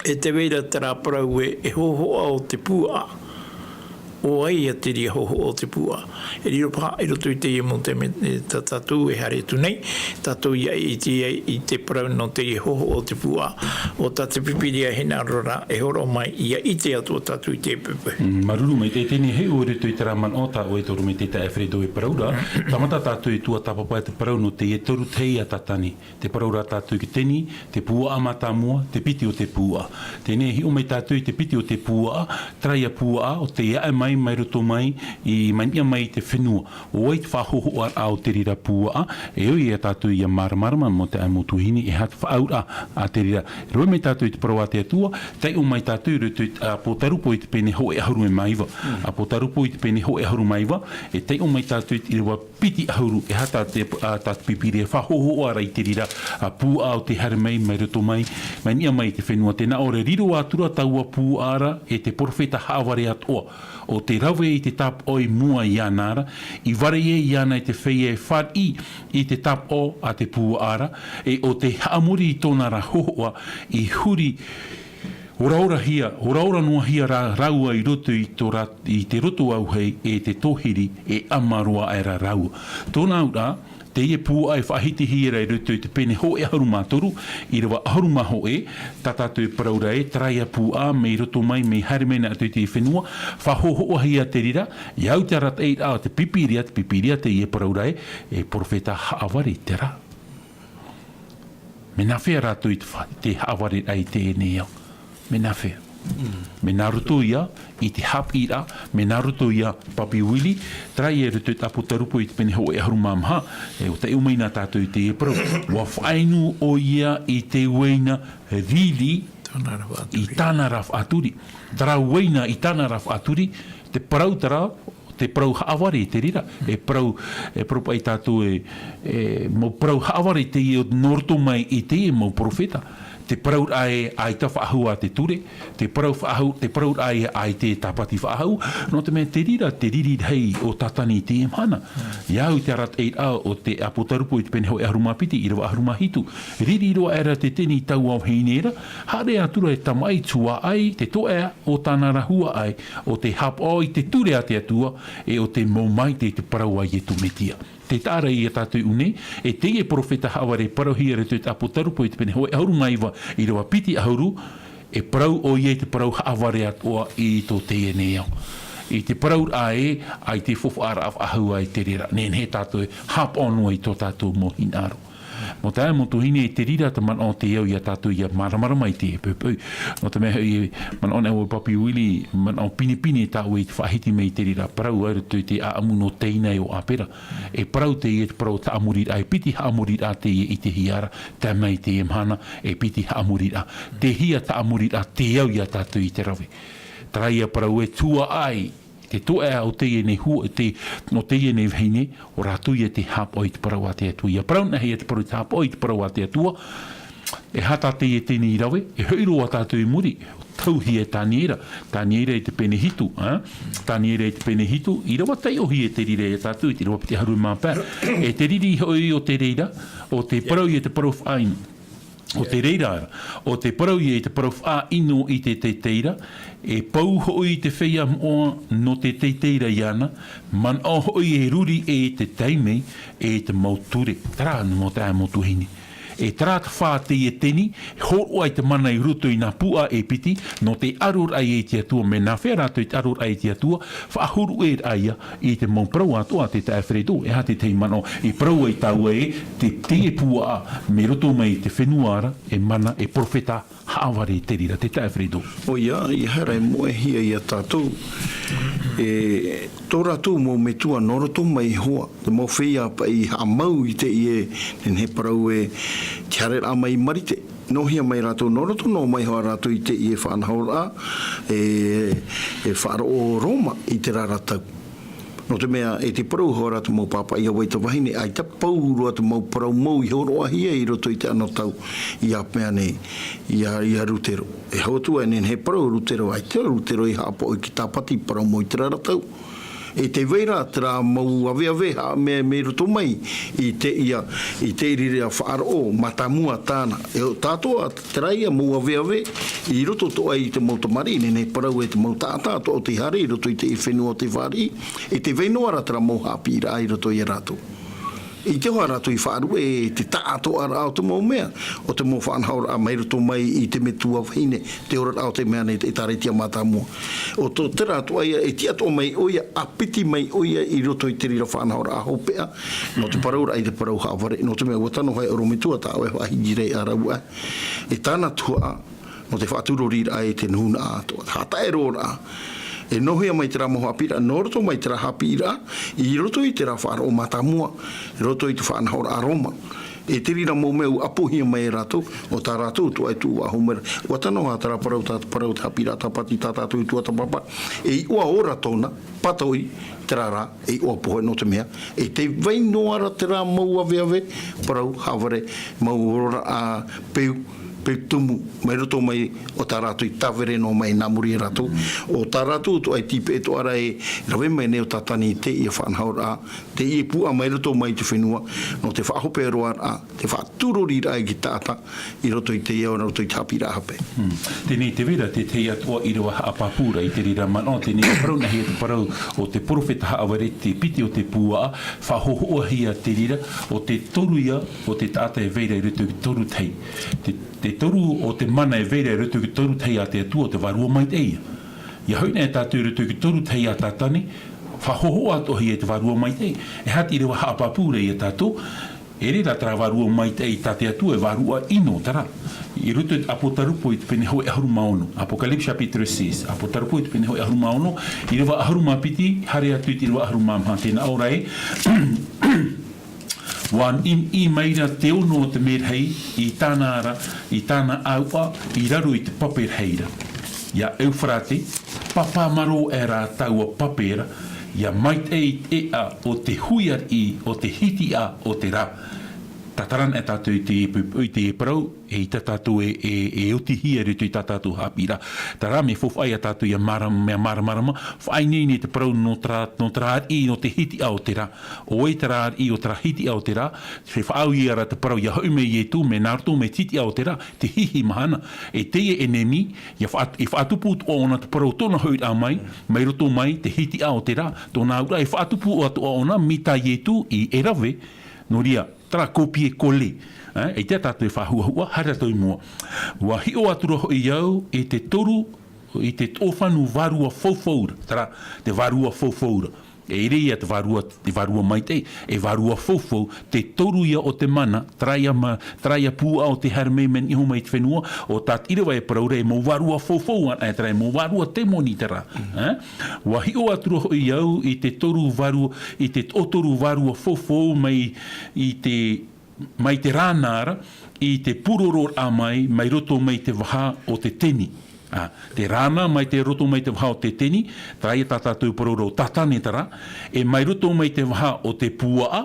e tē vai ra terā parau ē, e hōhoʻa o te puaʻa, ʻo vai ia terā hōhoʻa o te puaʻa? E riro paha i roto i teie mau taime, e, tā tātou e haere atu nei, tātou ʻia ʻite ai i te parau nō terā hōhoʻa o te puaʻa, ʻo tā te Pīpīria e hinaʻaro ra, e hōroʻa mai, ʻia ʻite atoʻa tātou i te poʻipoʻi. Mm, māuruuru maitaʻi teie nei, e hiʻo i roto i terā manaʻo tā ʻoe e te ʻorometua Alfredo e parau ra, tāmata tātou e tuatāpapa i te parau nō teie toru tahi a Tātani. Tē parau ra tātou i te teni, te puaʻa mātāmua, te piti o te puaʻa. Teie nei e hiʻo mai tātou i te piti o te puaʻa, terā ia puaʻa, ʻo tei aʻe mai, mai roto mai, i, mai niʻa mai i te fenua. ʻO vai te faʻahōhoʻaraʻa o terā puaʻa, e ʻoia ia tātou ʻia māramarama, mai te ʻāʻamu tuahine, e aha te faʻaauraʻa a terā. Rave mai tātou i te parau a te Atua, taiʻo mai tātou i roto i, a, Apotarupo i te pene hōʻē ʻahuru mā iva. Mm. Apotarupo i te pene hōʻē ʻahuru mā iva, e taiʻo mai tātou i te ʻīrava piti ʻahuru, e aha tā te, a, tā te Pīpīria e faʻahōhoʻa ra i terā, a, puaʻa ʻo tei haere mai, mai roto mai, mai niʻa mai i te fenua. Tē nā ʻō ra, riro atu ra taua puaʻa ra, e te perofeta haʻavare atoʻa, ʻo tei rave i te tāpaʻo i mua iāna ra, i vare ai iāna i te feiā e fāriʻi i te tāpaʻo a te puaʻa ra, e ʻo tei haʻamori i tōna ra hōhoʻa, i huri oraorahia, oraora noa hia rā, rāua i roto i tō rā, i te roto auahi e te tōhiri e ʻama roa aʻera rāua. Tōna auraʻa, teie puaʻa e faʻahitihia ra i roto i te pene hōʻē ʻahuru mā toru, ʻīrava ʻahuru mā hōʻē, tā tātou e parau ra ē, terā ia puaʻa, mea roto mai, mea haere mai nā ʻatoʻa i te fenua, faʻahōhoʻahia terā, ʻia au i te arataʻiraʻa o te Pīpīria, te Pīpīria teie e parau ra ē, e perofeta haʻavare terā. Mea nāfea rātou i te fa-, te haʻavare ai teie nei ao? Mea nāfea? Mm. Mea nā roto ia i te haʻapiʻiraʻa, mea nā roto ia, Papi Willie, terā ia i roto i te Apotarupo i te pene hōʻē ʻahuru mā maha, e, ʻo taiʻo mai nā tātou i teie parau. ʻUa faʻainu ʻoia i te uaina riri i tāna rā faʻaturi. Tāna rā faʻaturi. Terā uaina i tāna rā faʻaturi, te parau terā, te parau haʻavare terā, e parau, e parau paʻi tātou e, e mau parau haʻavare teie nō roto mai i teie mau perofeta. te parauraʻa ē ʻaita faʻahou a te ture, te parau faʻahou, te parauraʻa ē ʻaita e tāpati faʻahou, nō te mea te reira te riri rahi o Tātani i teie mahana. I au i te arataʻiraʻa o te ʻApotarupo i te pene hōʻē ʻahuru mā piti, ʻīrava ʻahuru mā hitu, riri roa aʻera te teni i taua vahine ra, haere atu ra e tamaʻi tuaʻai, te toʻa o tāna ra huaʻai, ʻo tē haʻapaʻo i te ture a te Atua, ʻe ʻo tē mau maitaʻi i te parau a Ietu Metia. Tē taʻa ra ia tātou i ʻō nei, e teie perofeta haʻavare parauhia i roto i te ʻApotarupo i te pene hōʻē ʻahuru mā iva, ʻīrava piti ʻahuru, e parau ʻoia i te parau haʻavare atoʻa i tō teie nei ao. I te parauraʻa ē, ʻaita e faufaʻaraʻa faʻahou ai te reira, nehenehe tātou e haʻapaʻo noa i tō tātou mau hinaʻaro. Mau taeaʻe, mau tuahine, e te reira te manaʻo tei au ia tātou ʻia māramarama i teie poʻipoʻi. Nō te mea hoʻi, manaʻo nei au e Papi Willie, manaʻo pinepine tāʻu i te faʻahiti mai i te reira parau i roto i te ʻāʻamu nō Teina ʻe ʻo ʻĀpera. E parau teie, te parau haʻamoriraʻa, e piti haʻamoriraʻa teie i te hiʻoraʻa, tae mai i teie mahana, e piti haʻamoriraʻa. Te hia haʻamoriraʻa tei au ia tātou i te rave. Terā ia parau ē, tuaʻai, te toʻa o teie nei hua, te, nō teie nei vahine, ʻo rātou ia tē haʻapaʻo i te parau a te Atua. ʻIa parau na hia te parau, tē haʻapaʻo i te parau a te Atua, e aha tā teie teni i rave, e hoʻi roa tātou i muri, tauhia e Taniera, Taniera i te pene hitu, ā? Taniera i te pene hitu, ʻīrava taiʻohia te reira ia tātou, i te ʻīrava piti ʻahuru mā pae. E te riri hoʻi o te reira, ʻo te parau ia te parau faʻaʻino. ʻO te reira ra, ʻo te parau ia i te parau faʻaʻino i te teitei ra, e pau hoʻi te feiā moʻa nō te teitei ra iāna, manaʻo hoʻi e ruri ʻē te taime, ʻe te mau ture. Terā, mau taeaʻe, mau tuahine. E terā te fā teie teni, e hōroʻa i te mana i roto i nā puaʻa e piti, nō te ʻaroraʻa i te Atua, mea nāfea rātou i te ʻaroraʻa i te Atua, faʻahuru ʻē rā ia, i te mau parau atoʻa a te taeaʻe Fredo, e aha te tahi manaʻo, i parau ai tāua ē, te, teie puaʻa, mai roto mai i te fenua ra, e mana, e perofeta, haʻavare te reira, te taeaʻe Fredo. ʻOia, ʻia haere e moʻehia ia tātou, e, tō rātou mau metua nō roto mai iho ā, te mau feiā paʻi i haʻamau i teie, nehenehe parau ē, te haereraʻa mai i Marite. Nōhia mai rātou, nō roto noa mai iho ā rātou i teie faʻanahoraʻa, e, e faʻaroʻo Roma i terā ra tau. Nō te mea, e te parau iho ā rā te mau pāpaʻi a Waitavahine, ʻaita pau roa te mau parau mau i hōroʻahia i roto i te anotau i āpea nei, ia, ia Rutero. E hau atu ā, e nehenehe e parau Rutero, ʻaita Rutero i haʻapaʻo i te tāpati parau mau i terā ra tau. E tē vai ra terā mau aveave haʻa-, mai, mai roto mai i teie, i te reira faʻaroʻo mātāmua tāna. E ʻo tātou ā, terā ia mau aveave i roto atoʻa i te mau tamariʻi, nehenehe e parau e te mau taʻata atoʻa tei haere i roto i te fenua o te fāriʻi, e tē vai noa ra terā mau haʻapiʻiraʻa i roto ia rātou. ʻIte iho ā rātou i faʻaruʻe i te taʻatoʻaraʻa o te mau mea, o te mau faʻanahoraʻa mai roto mai i te metua vahine, te oraraʻa o te mea nei, te ʻĒtārētia mātāmua. ʻO tō terā atoʻa ia, e tiʻa atoʻa mai ʻoia, ʻāpiti mai ʻoia i roto i te reira faʻanahoraʻa hopeʻa, nō te parauraʻa i te parau haʻavare, nō te mea ʻua tano hoʻi ʻorometua tā ʻoe e faʻahiti ra i ʻāraua, e tāna tuhaʻa, nō te faʻaturoriraʻa i te nūnaʻa atoʻa, haʻataʻeroraʻa. E nōhia mai terā mau haʻapiʻiraʻa, nō roto mai terā haʻapiʻiraʻa, i roto i terā faʻaroʻo mātāmua, i roto i te faʻanahoraʻa Roma. E te reira mau mea ʻua ʻapohia mai e rātou, ʻo tā rātou tuaʻai tuʻu faʻahou mai ra. ʻUa tano ā terā parau, tā, parau te haʻapiʻiraʻa tāpati tā tātou tuatāpapa. E iʻoa ora tōna, pātoʻi, terā rā, e iʻoa pohe nō te mea, e tē vai noa ra terā mau aveave, parau, haʻavare, mau oraraʻa peu, peu tumu, mai roto mai o tā rātou i tāvere noa mai nā muri ia rātou, ʻo tā rātou tuaʻai tīpeʻe atoʻa ra e rave mai nei ʻo Tātani i teie faʻanahoraʻa, teie puaʻa mai roto mai te fenua, nō te faʻahopeʻa roa ra, te faʻaturoriraʻa i te taʻata, i roto i teie ao, i roto i te haʻapiʻiraʻa hape. Hmm. Teie nei te vai ra te tahi atu ʻīrava haʻapāpū ra i te reira manaʻo, teie nei te parau nāhea te parau o te perofeta haʻavare te piti o te puaʻa, faʻahōhoʻahia te reira, ʻo te toru ia, ʻo te taʻata e vai ra i roto i te toru tahi. Te, te toru o te mana e vai ra i roto i te toru tahi a te Atua, ʻo te vārua maitaʻi ia. ʻIa hoʻi nei tātou i roto i te toru tahi a Tātani, faʻahōhoʻa atoʻahia te vārua maitaʻi. E aha te ʻīrava haʻapāpū ra ia tātou, e reira terā vārua maitaʻi tā te Atua, e vārua ʻino terā. I roto i te ʻApotarupo i te pene hōʻē ʻahuru mā ono. Apocalypse chapitre six. ʻApotarupo i te pene hōʻē ʻahuru mā ono, ʻīrava ʻahuru mā piti, haere atu i te ʻīrava ʻahuru mā maha, tē nā ʻō ra ē. ʻUa ʻimi, ʻimi mai ra te ono o te mērahi i tāna ra, i tāna ʻāuʻa, i raro i te pape rahi ra. Ia Eufarate, pāpāmaro aʻera taua pape ra, ia maitaʻi te ʻēʻa o te hui ariʻi, o te hitiʻa o te rā. Tātarana e tātou i te, i te parau, e ʻaita tātou e, e, e otihia i roto i tā tātou haʻapiʻiraʻa. Terā, mea faufaʻa ia tātou ia māram-, mea māramarama, faʻaineine te parau nō terā, nō terā ariʻi, nō te hitiʻa o te rā. ʻO vai terā ariʻi, ʻo terā hitiʻa o te rā, e faʻaau ia ra te parau, ia hoʻi mai Ietu, mea nā roto mai te hitiʻa o te rā, te hihi mahana. E teie ʻenemi, ia faʻa-, e faʻatupu atoʻa ʻōna te parau tōna hoʻiraʻa mai, mai roto mai te hitiʻa o te rā, tōna auraʻa e faʻatupu atoʻa ʻōna, mai tā Ietu i e rave, nō reira, terā copier coller. Eh, ʻaita tātou e faʻahuahua, haere tātou i mua. ʻUa hiʻo atu ra hoʻi au i te toru, i te toʻofanu vārua faufaura, terā, te vārua faufaura. E ʻere ia te vārua, te vārua maitaʻi, e vārua faufau, te toru ia o te mana, terā ia ma-, terā ia puaʻa o tē haere mai, mai niʻa iho mai i te fenua, ʻo tā te ʻīrava e parau ra, e mau vārua faufau anaʻe terā, e mau vārua temoni terā. Eh? ʻUa hiʻo atu ra hoʻi au i te toru vārua, i te toʻotoru vārua faufau mai i te, mai te rānā ra, i te pūrororaʻa mai, mai roto mai te vaha o te teni. Ā, te rānā mai te roto mai te vaha o te teni, terā ia tā tātou parau ra ʻo Tātane terā, e mai roto mai te vaha o te puaʻa,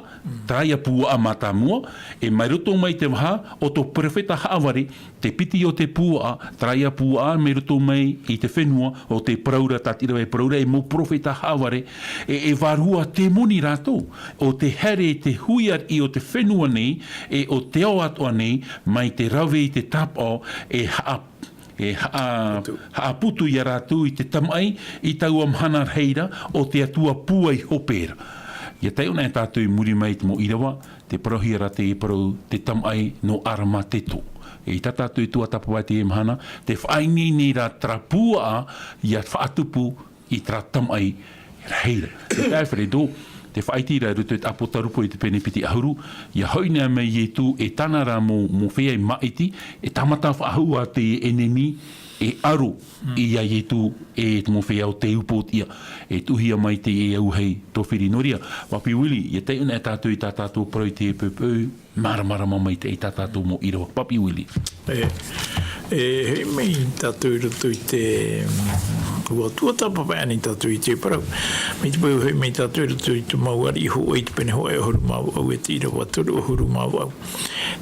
terā ia puaʻa mātāmua, e mai roto mai te vaha o tō perofeta haʻavare, te piti o te puaʻa, terā ia puaʻa mai roto mai i te fenua, ʻo tē parau ra, tā te ʻīrava e parau ra, e mau perofeta haʻavare, e, e vārua temoni rātou, ʻo tē haere i te hui ariʻi o te fenua nei, e ʻo te ao atoʻa nei, mai te rave i te tāpaʻo, e haʻa-, e haʻa-, Putu. haʻaputu ia rātou i te tamaʻi, i taua mahana rahi ra, ʻo te atua pūai hope ra. ʻIa taiʻo anaʻe tātou i muri mai i te mau ʻīrava, tē parauhia ra te parau te tamaʻi nō Aramateto. E ʻaita tātou e tuatāpapa i teie mahana, tē faʻaineine ra terā puaʻa ʻia faʻatupu i terā tamaʻi rahi ra. E tae Alfredo, tē faʻaʻite ra i roto i te ʻĀpōtarupo i te pene piti ʻahuru, ʻia hoʻi noa mai Ietu e tāna ra mau, mau feiā māʻiti, e tāmata faʻahou ā te ʻenemi e aro Mm. ia Ietu e te mau feiā o te upoʻotiʻa, e tuʻuhia mai te auahi tōfiri. Nō reira, Papi Willie, ʻia taiʻo anaʻe tātou i tā tātou parau i te peu, māramarama mai te, i tā tātou mau ʻīrava. Papi Willie. E, e, hoʻi mai tātou i roto i te, mm, ʻua tuatāpapa anaʻe tātou i te parau. Mai te peu hoʻi mai tātou i roto i te mau ariʻi hōʻē i te pene hōʻē ʻahuru mā vaʻu e te ʻīrava toru ʻahuru mā vaʻu.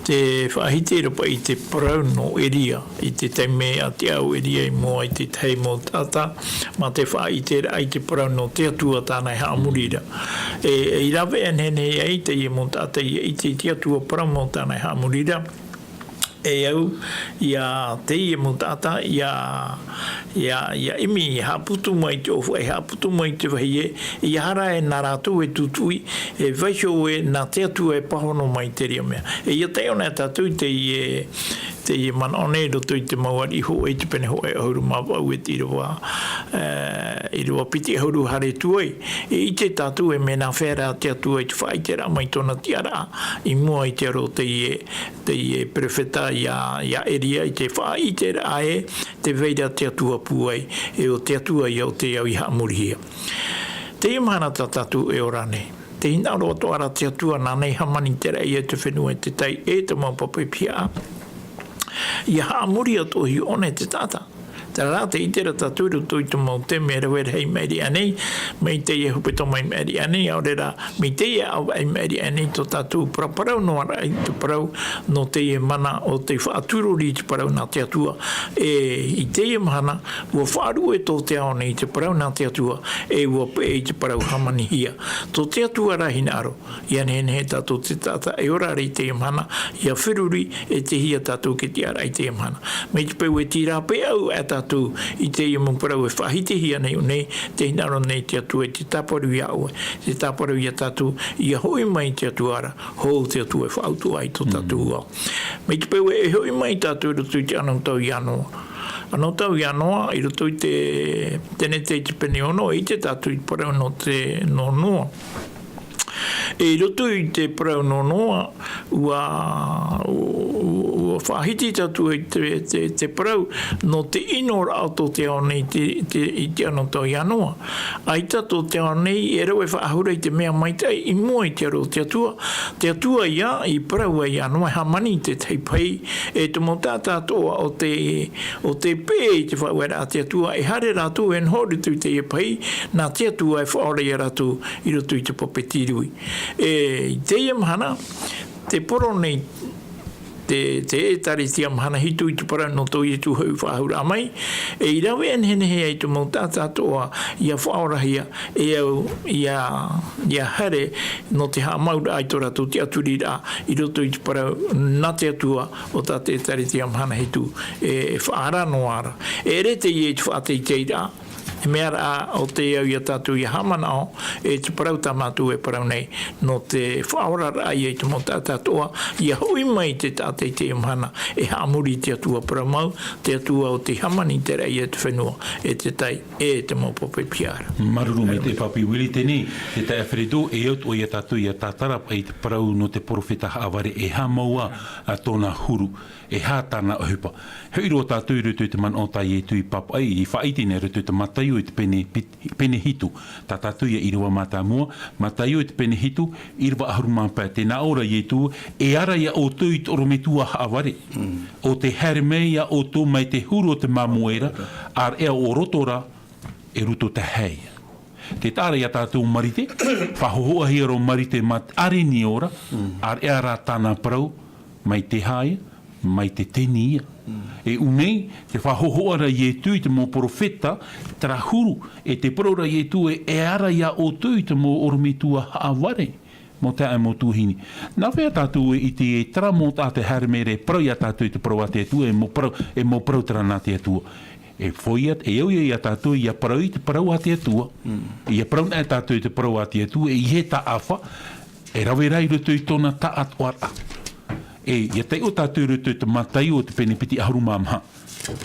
Tē faʻahiti ra paʻi te parau nō Eria, i te taime a te ao Eria i mua i te tahi mau taʻata, mā te faʻaʻiteraʻa i te parau nō te Atua tāna e haʻamori ra. E, e i rave nehenehe ai teie mau taʻata ʻia ʻite i te Atua parau mau tāna e haʻamori ra. E au, ia teie mau taʻata, ia, ia, ia ʻimi, haʻaputu mai te ʻōfaʻi, haʻaputu mai te vahie, ia hara e nā rātou e tūtuʻi, e vaiiho ē nā te Atua e pāhono mai i terā mea. E ʻia taiʻo anaʻe tātou i teie, teie manaʻo nei i roto i te mau ariʻi hōʻē i te pene hōʻē ʻahuru mā vaʻu e te ʻīrava, e, ʻīrava piti ʻahuru haere atu ai. E ʻite tātou e mea nāfea rā te Atua i te faʻaʻiteraʻa mai tōna tiʻaraʻa i mua i te aro o teie, teie perofeta ia, ia Eria i te faʻaʻiteraʻa ē tē vai ra te Atua pūai, e ʻo te Atua ia ʻo tē au i haʻamorihia. Teie mahana tā tātou e ora nei. Tē hinaʻaro atoʻa ra te Atua nāna i hāmani i te raʻi e te fenua e te tai e te mau papa pihaʻa. ʻIa haʻamori atoʻa hia ʻōna e te taʻata. Terā rā, tē ʻite ra tātou i roto i te mau taime rave rahi i maʻiri aʻe nei, mai teie hepetoma i maʻiri aʻe nei, ʻaore rā, mai teie ʻāvaʻe i maʻiri aʻe nei, tō tātou paraparau noa ra i te parau, nō teie mana o te faʻaturori i te parau nā te Atua. E, i teie mahana, ʻua faʻaruʻe tō te ao nei i te parau nā te Atua, e ʻua peʻe i te parau hāmanihia. Tō te Atua rā hinaʻaro, ʻia nehenehe tātou te taʻata e ora ra i teie mahana, ʻia feruri, e tīaʻi tātou i te tiʻaraʻa i teie mahana. Mai te peu e tīrā paʻi ʻau ā tātou i teie mau parau e faʻahitihia nei ʻō nei, tē hinaʻaro nei te Atua i te tāparu ia ʻoe, te tāparu ia tātou, ʻia hoʻi mai te Atua ra, hou te Atua e faʻautuʻa i tō tātou ao. Mai te peu e hoʻi mai tātou i roto i te anotau ia Noa. Anotau ia Noa, i roto i te, tenete i te pene ono, e ʻite tātou i te parau nō te, nō Noa. E i roto i te parau nō Noa, ʻua, ʻua faʻahiti tātou i te, te, te parau nō te ʻinoraʻa o tō te ao nei te, te, i te anotau ia Noa. ʻAita tō te ao nei e rave faʻahou ra i te mea maitaʻi i mua i te aro o te Atua. Te Atua ia i parau ai ia Noa e hāmani i te tahi pahi, e te mau taʻata atoʻa o tē, o tē peʻe i te faʻaueraʻa a te Atua, e haere rātou e noho i roto i teie pahi, nā te Atua e faʻaora ia rātou i roto i te pape tīrui. E, i teie mahana, te poro nei te, te ʻĒtārētia mahana hitu i te parau nō tō Ietu hoʻi faʻahou raʻa mai, e i rave e nehenehe ai te mau taʻata atoʻa ʻia faʻaorahia, e au, ʻia, ʻia haere nō te haʻamauraʻa i tō rātou tiʻaturiraʻa i roto i te parau nā te Atua ʻo tā te ʻĒtārētia mahana hitu e, e faʻaara noa ra. E ʻere teie i te faʻateiteiraʻa, e mea raʻa ʻo te au ia tātou ʻia haʻamanaʻo, e te parau tā mātou e parau nei, nō te faʻaoraraʻa ia i te mau taʻata atoʻa, ʻia hoʻi mai i te taʻata i teie mahana, e haʻamori i te Atua parau mau, te Atua ʻo tei hāmani i te raʻi e te fenua, e te tai, e te mau pape piara. Māuruuru maitaʻi Papi Willie. Teie, te taeaʻe Fredo, e au atoʻa ia tātou ʻia tātara paʻi i te parau nō te perofeta haʻavare, e aha mau ā tōna huru, e aha tāna ʻohipa. Hoʻi roa tātou i roto i te manaʻo tā Ietu i pāpaʻi, i faʻaʻite nei i roto i te Mataio i te pene pit-, pene hitu. Tā tātou ʻia ʻīrava mātāmua, Mataio i te pene hitu, ʻīrava ʻahuru mā pae. Tē nā ʻō ra Ietu, e ara ia ʻoutou i te ʻorometua haʻavare, ʻo tē haere mai ia ʻoutou mai te huru o te māmoe ra, ʻāreʻa ʻo roto ra, e roto tahe ia. Tē taʻa ra ia tātou Marite, faʻahōhoʻahia roa Marite mā te ʻārenio ra, ʻāreʻa rā tāna parau, mai te aha ia, mai te teni ia. E ʻū nei, tē faʻahōhoʻa ra Ietu i te mau perofeta, terā huru, e tē parau ra Ietu e, e ara ia ʻoutou i te mau ʻorometua haʻavare. Mau taeaʻe, mau tuahine. Nā hea tātou e ʻite e terā mau taʻata e haere mai ra e parau ia tātou i te parau a te Atua, e mau parau, e mau parau terā nā te Atua. E faufaʻa, e au ia ia tātou ʻia parau i te parau a te Atua. ʻIa parau na e tātou i te parau a te Atua, e ʻeiaha e taʻafa, e rave ra i roto i tōna taʻatoʻaraʻa. E, ʻia taiʻo tātou i roto i te Mataio te pene piti ʻahuru mā maha.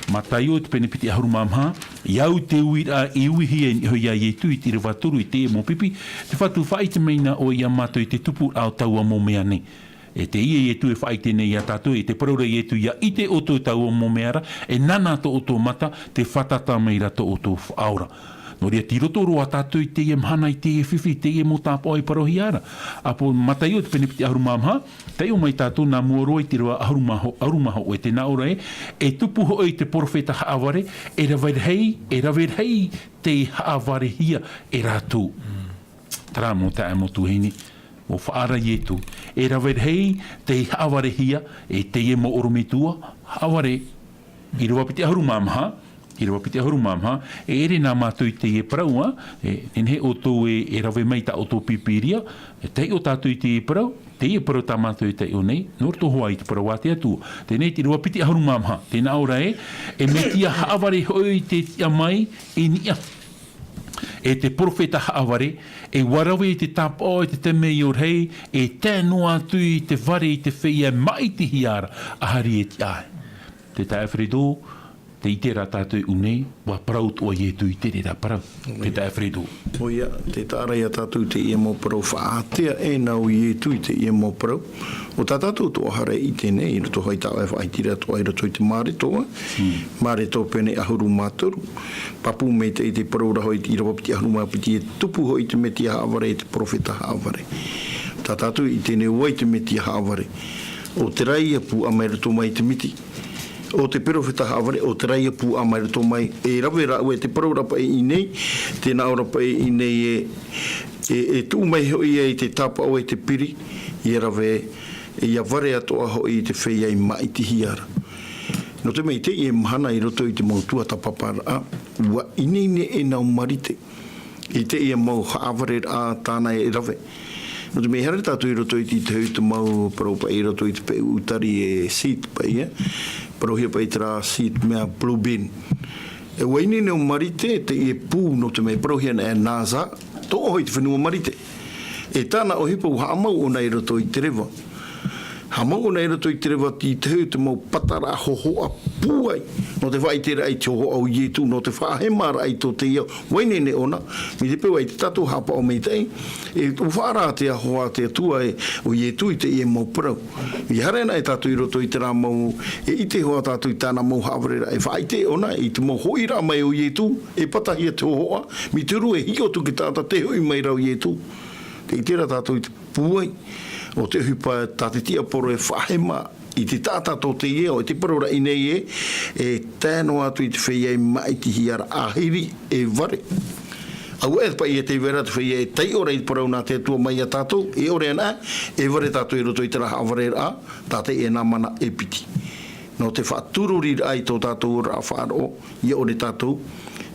Mataio te pene piti ʻahuru mā maha, ʻia au te uiraʻa i uihia i niʻa iho ia Ietu i te ʻīrava toru i teie mau pipi, te Fatu faʻaʻite mai na ʻoe ia mātou i te tupuraʻa o taua mau mea nei. E teie Ietu e faʻaʻite nei ia tātou, e tē parau ra Ietu ʻia ʻite ʻoutou i taua mau mea ra, e nānā tō ʻoutou mata, tē fātata mai ra tō ʻoutou faʻaora. Nō reira, tei roto roa tātou i teie mahana, i teie fifi, i teie mau tāpaʻo e parauhia ra. ʻĀpō Mataio te pene piti ʻahuru mā maha, taiʻo mai tātou nā mua roa i te ʻīrava ʻahuru mā ho-, ʻahuru mā hōʻē, e tē nā ʻō ra ē, e tupu hoʻi te perofeta haʻavare, e rave rahi, e rave rahi tei haʻavarehia e rātou. Terā mau taeaʻe, mau tuahine, mau faʻaara Ietu. E rave rahi tei haʻavarehia e teie mau ʻorometua haʻavare. ʻĪrava piti ʻahuru mā maha, ʻĪrava piti ʻahuru mā maha, e ʻere nā mātou i teie parau, ā, e nehenehe ʻoutou e, e rave mai tā ʻoutou Pīpīria, e taiʻo tātou i teie parau, teie parau tā mātou e taiʻo nei, nō roto hoʻi i te parau a te Atua. Teie nei te ʻīrava piti ʻahuru mā maha, tē nā ʻō ra ē, e Metia haʻavare hoʻi tei tiʻa mai i niʻa. E te perofeta haʻavare, e ʻua rave i te tāpaʻo, e te temeio rahi, e tae noa atu i te fare i te feiā e māʻitihia ra, ʻaita e tiʻa ai. Te taeaʻe Fredo, tē ʻite ra tātou i ʻō nei, ʻua parau atoʻa Ietu i te reira parau. Te taeaʻe Fredo. ʻOia, tē taʻa ra ia tātou teie mau parau faʻaātea e nā ʻo Ietu i teie mau parau. ʻO tā tātou atoʻa hara e ʻite nei, i roto hoʻi i tāʻu e faʻaʻiteraʻa atoʻa i roto i te Mareko, ā. Mareko pene ʻahuru mā toru. Pāpū maitaʻi te parau ra hoʻi i te ʻīrava piti ʻahuru mā piti, e tupu hoʻi te Metia haʻavare, e te perofeta haʻavare. Tā tātou e ʻite nei ʻo vai te Metia haʻavare. ʻO terā ia puaʻa mai roto mai te miti. ʻO te perofeta haʻavare, ʻo terā ia puaʻa mai roto mai. E rave rāua, e te parau ra paʻi i ʻō nei, tē nā ʻō ra paʻi i ʻō nei e, e, e tuʻu mai hoʻi ia i te tāpaʻo e te piri, ʻia rave, ʻia vare atoʻa hoʻi i te feiā i māʻitihia ra. Nō te mea i teie mahana i roto i te mau tuatāpaparaʻa, ʻua ineine ʻē nā ʻo Marite i teie mau haʻavareraʻa tāna e rave. Nō te mea i haere tātou i roto i te, i te hau i te mau parau paʻi i roto i te peu ʻutari e seed paʻi, ē. Parauhia paʻi terā seed mea blue bean. E ʻua ineine ʻo Marite, teie pū nō te mea parauhia na e nāza, tō ʻō hoʻi te fenua Marite. E tāna ʻohipa ʻua haʻamau ʻōna i roto i te reva. Haʻamau ʻōna i roto i te reva i te hau i te mau pataraʻa hōhoʻa pūai. Nō te faʻaʻiteraʻa i te hōhoʻa o Ietu, nō te faʻahemaraʻa i tō teie ao. ʻUa ineine ʻōna, mai te peu ā ʻaita tātou e haʻapaʻo maitaʻi, e ʻua faʻaara te Atua, te Atua e, ʻo Ietu i teie mau parau. ʻIa haere anaʻe tātou i roto i terā mau, e ʻite hoʻi tātou i tāna mau haʻavareraʻa, e faʻaʻite ʻōna i te mau hoʻiraʻa mai o Ietu, e patahia te hōhoʻa, mai te huru e hiʻo atu i te taʻata tē hoʻi mai ra ʻo Ietu. Tē ʻite ra tātou i te pūai o te ʻohipa tā te tiaporo e faʻahema i te taʻata tō teie ao, e te parau ra i ʻō nei ē, e tae noa atu i te feiā i māʻitihia ra, ʻahiri e vare. Auaʻe paʻi e tei vai ra te feiā e taiʻo ra i te parau nā te Atua mai iā tātou, e ʻore ana, e vare tātou i roto i terā haʻavareraʻa, tātaʻi e nā mana e piti. Nō te faʻatururiraʻa i tō tātou oraraʻa faʻaroʻo, ʻia ʻore tātou,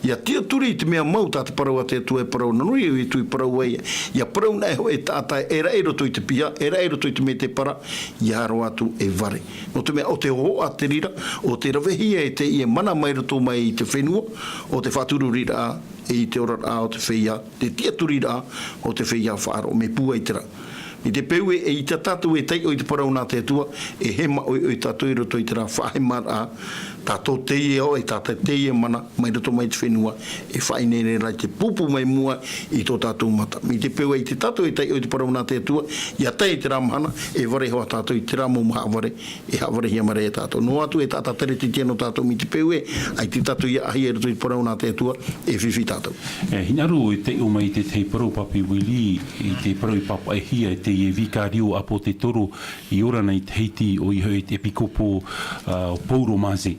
ʻia tiʻaturi i te mea mau tā te parau a te Atua e parau, nō reira e tui parau ai, ʻia parau na e hoʻi e taʻata e raʻi i roto i te piha, e raʻi i roto i te mētēpara, ʻia roaʻa atu e vare. Nō te mea ʻo te hōhoʻa te reira, ʻo te ravehia e teie mana mai roto mai i te fenua, ʻo te faʻatururiraʻa, e i te oraraʻa o te feiā, te tiʻaturiraʻa o te feiā faʻaroʻo, mea pūai terā. I te peu ē, e ʻita tātou e taiʻo i te parau nā te Atua, e hema ʻoiʻoi tātou i roto i terā faʻahemaraʻa, tā tō teie ao, e tā tā teie mana, mai roto mai te fenua, e faʻaineine ra i te pūpū mai mua i tō tātou mata. I te peu ē, i te tātou e taiʻo i te parau nā te Atua, ʻia tae i terā mahana, e vare hoʻi tātou i terā mau haʻavare, e haʻavarehia mai ra iā tātou. Noa atu e taʻata teretetiano tātou i te peu ē, ʻaita tātou ʻia ʻāhia i roto i te parau nā te Atua, e fifi tātou. E, hinaʻaro e taiʻo mai i te tahi parau, Papi Willie, i te parau i pāpaʻihia e teie vīkārio ʻāpōsetolo i ora nei i Tahiti, ʻoia hoʻi te ʻepikōpo, ā, ʻo Paulo Maze.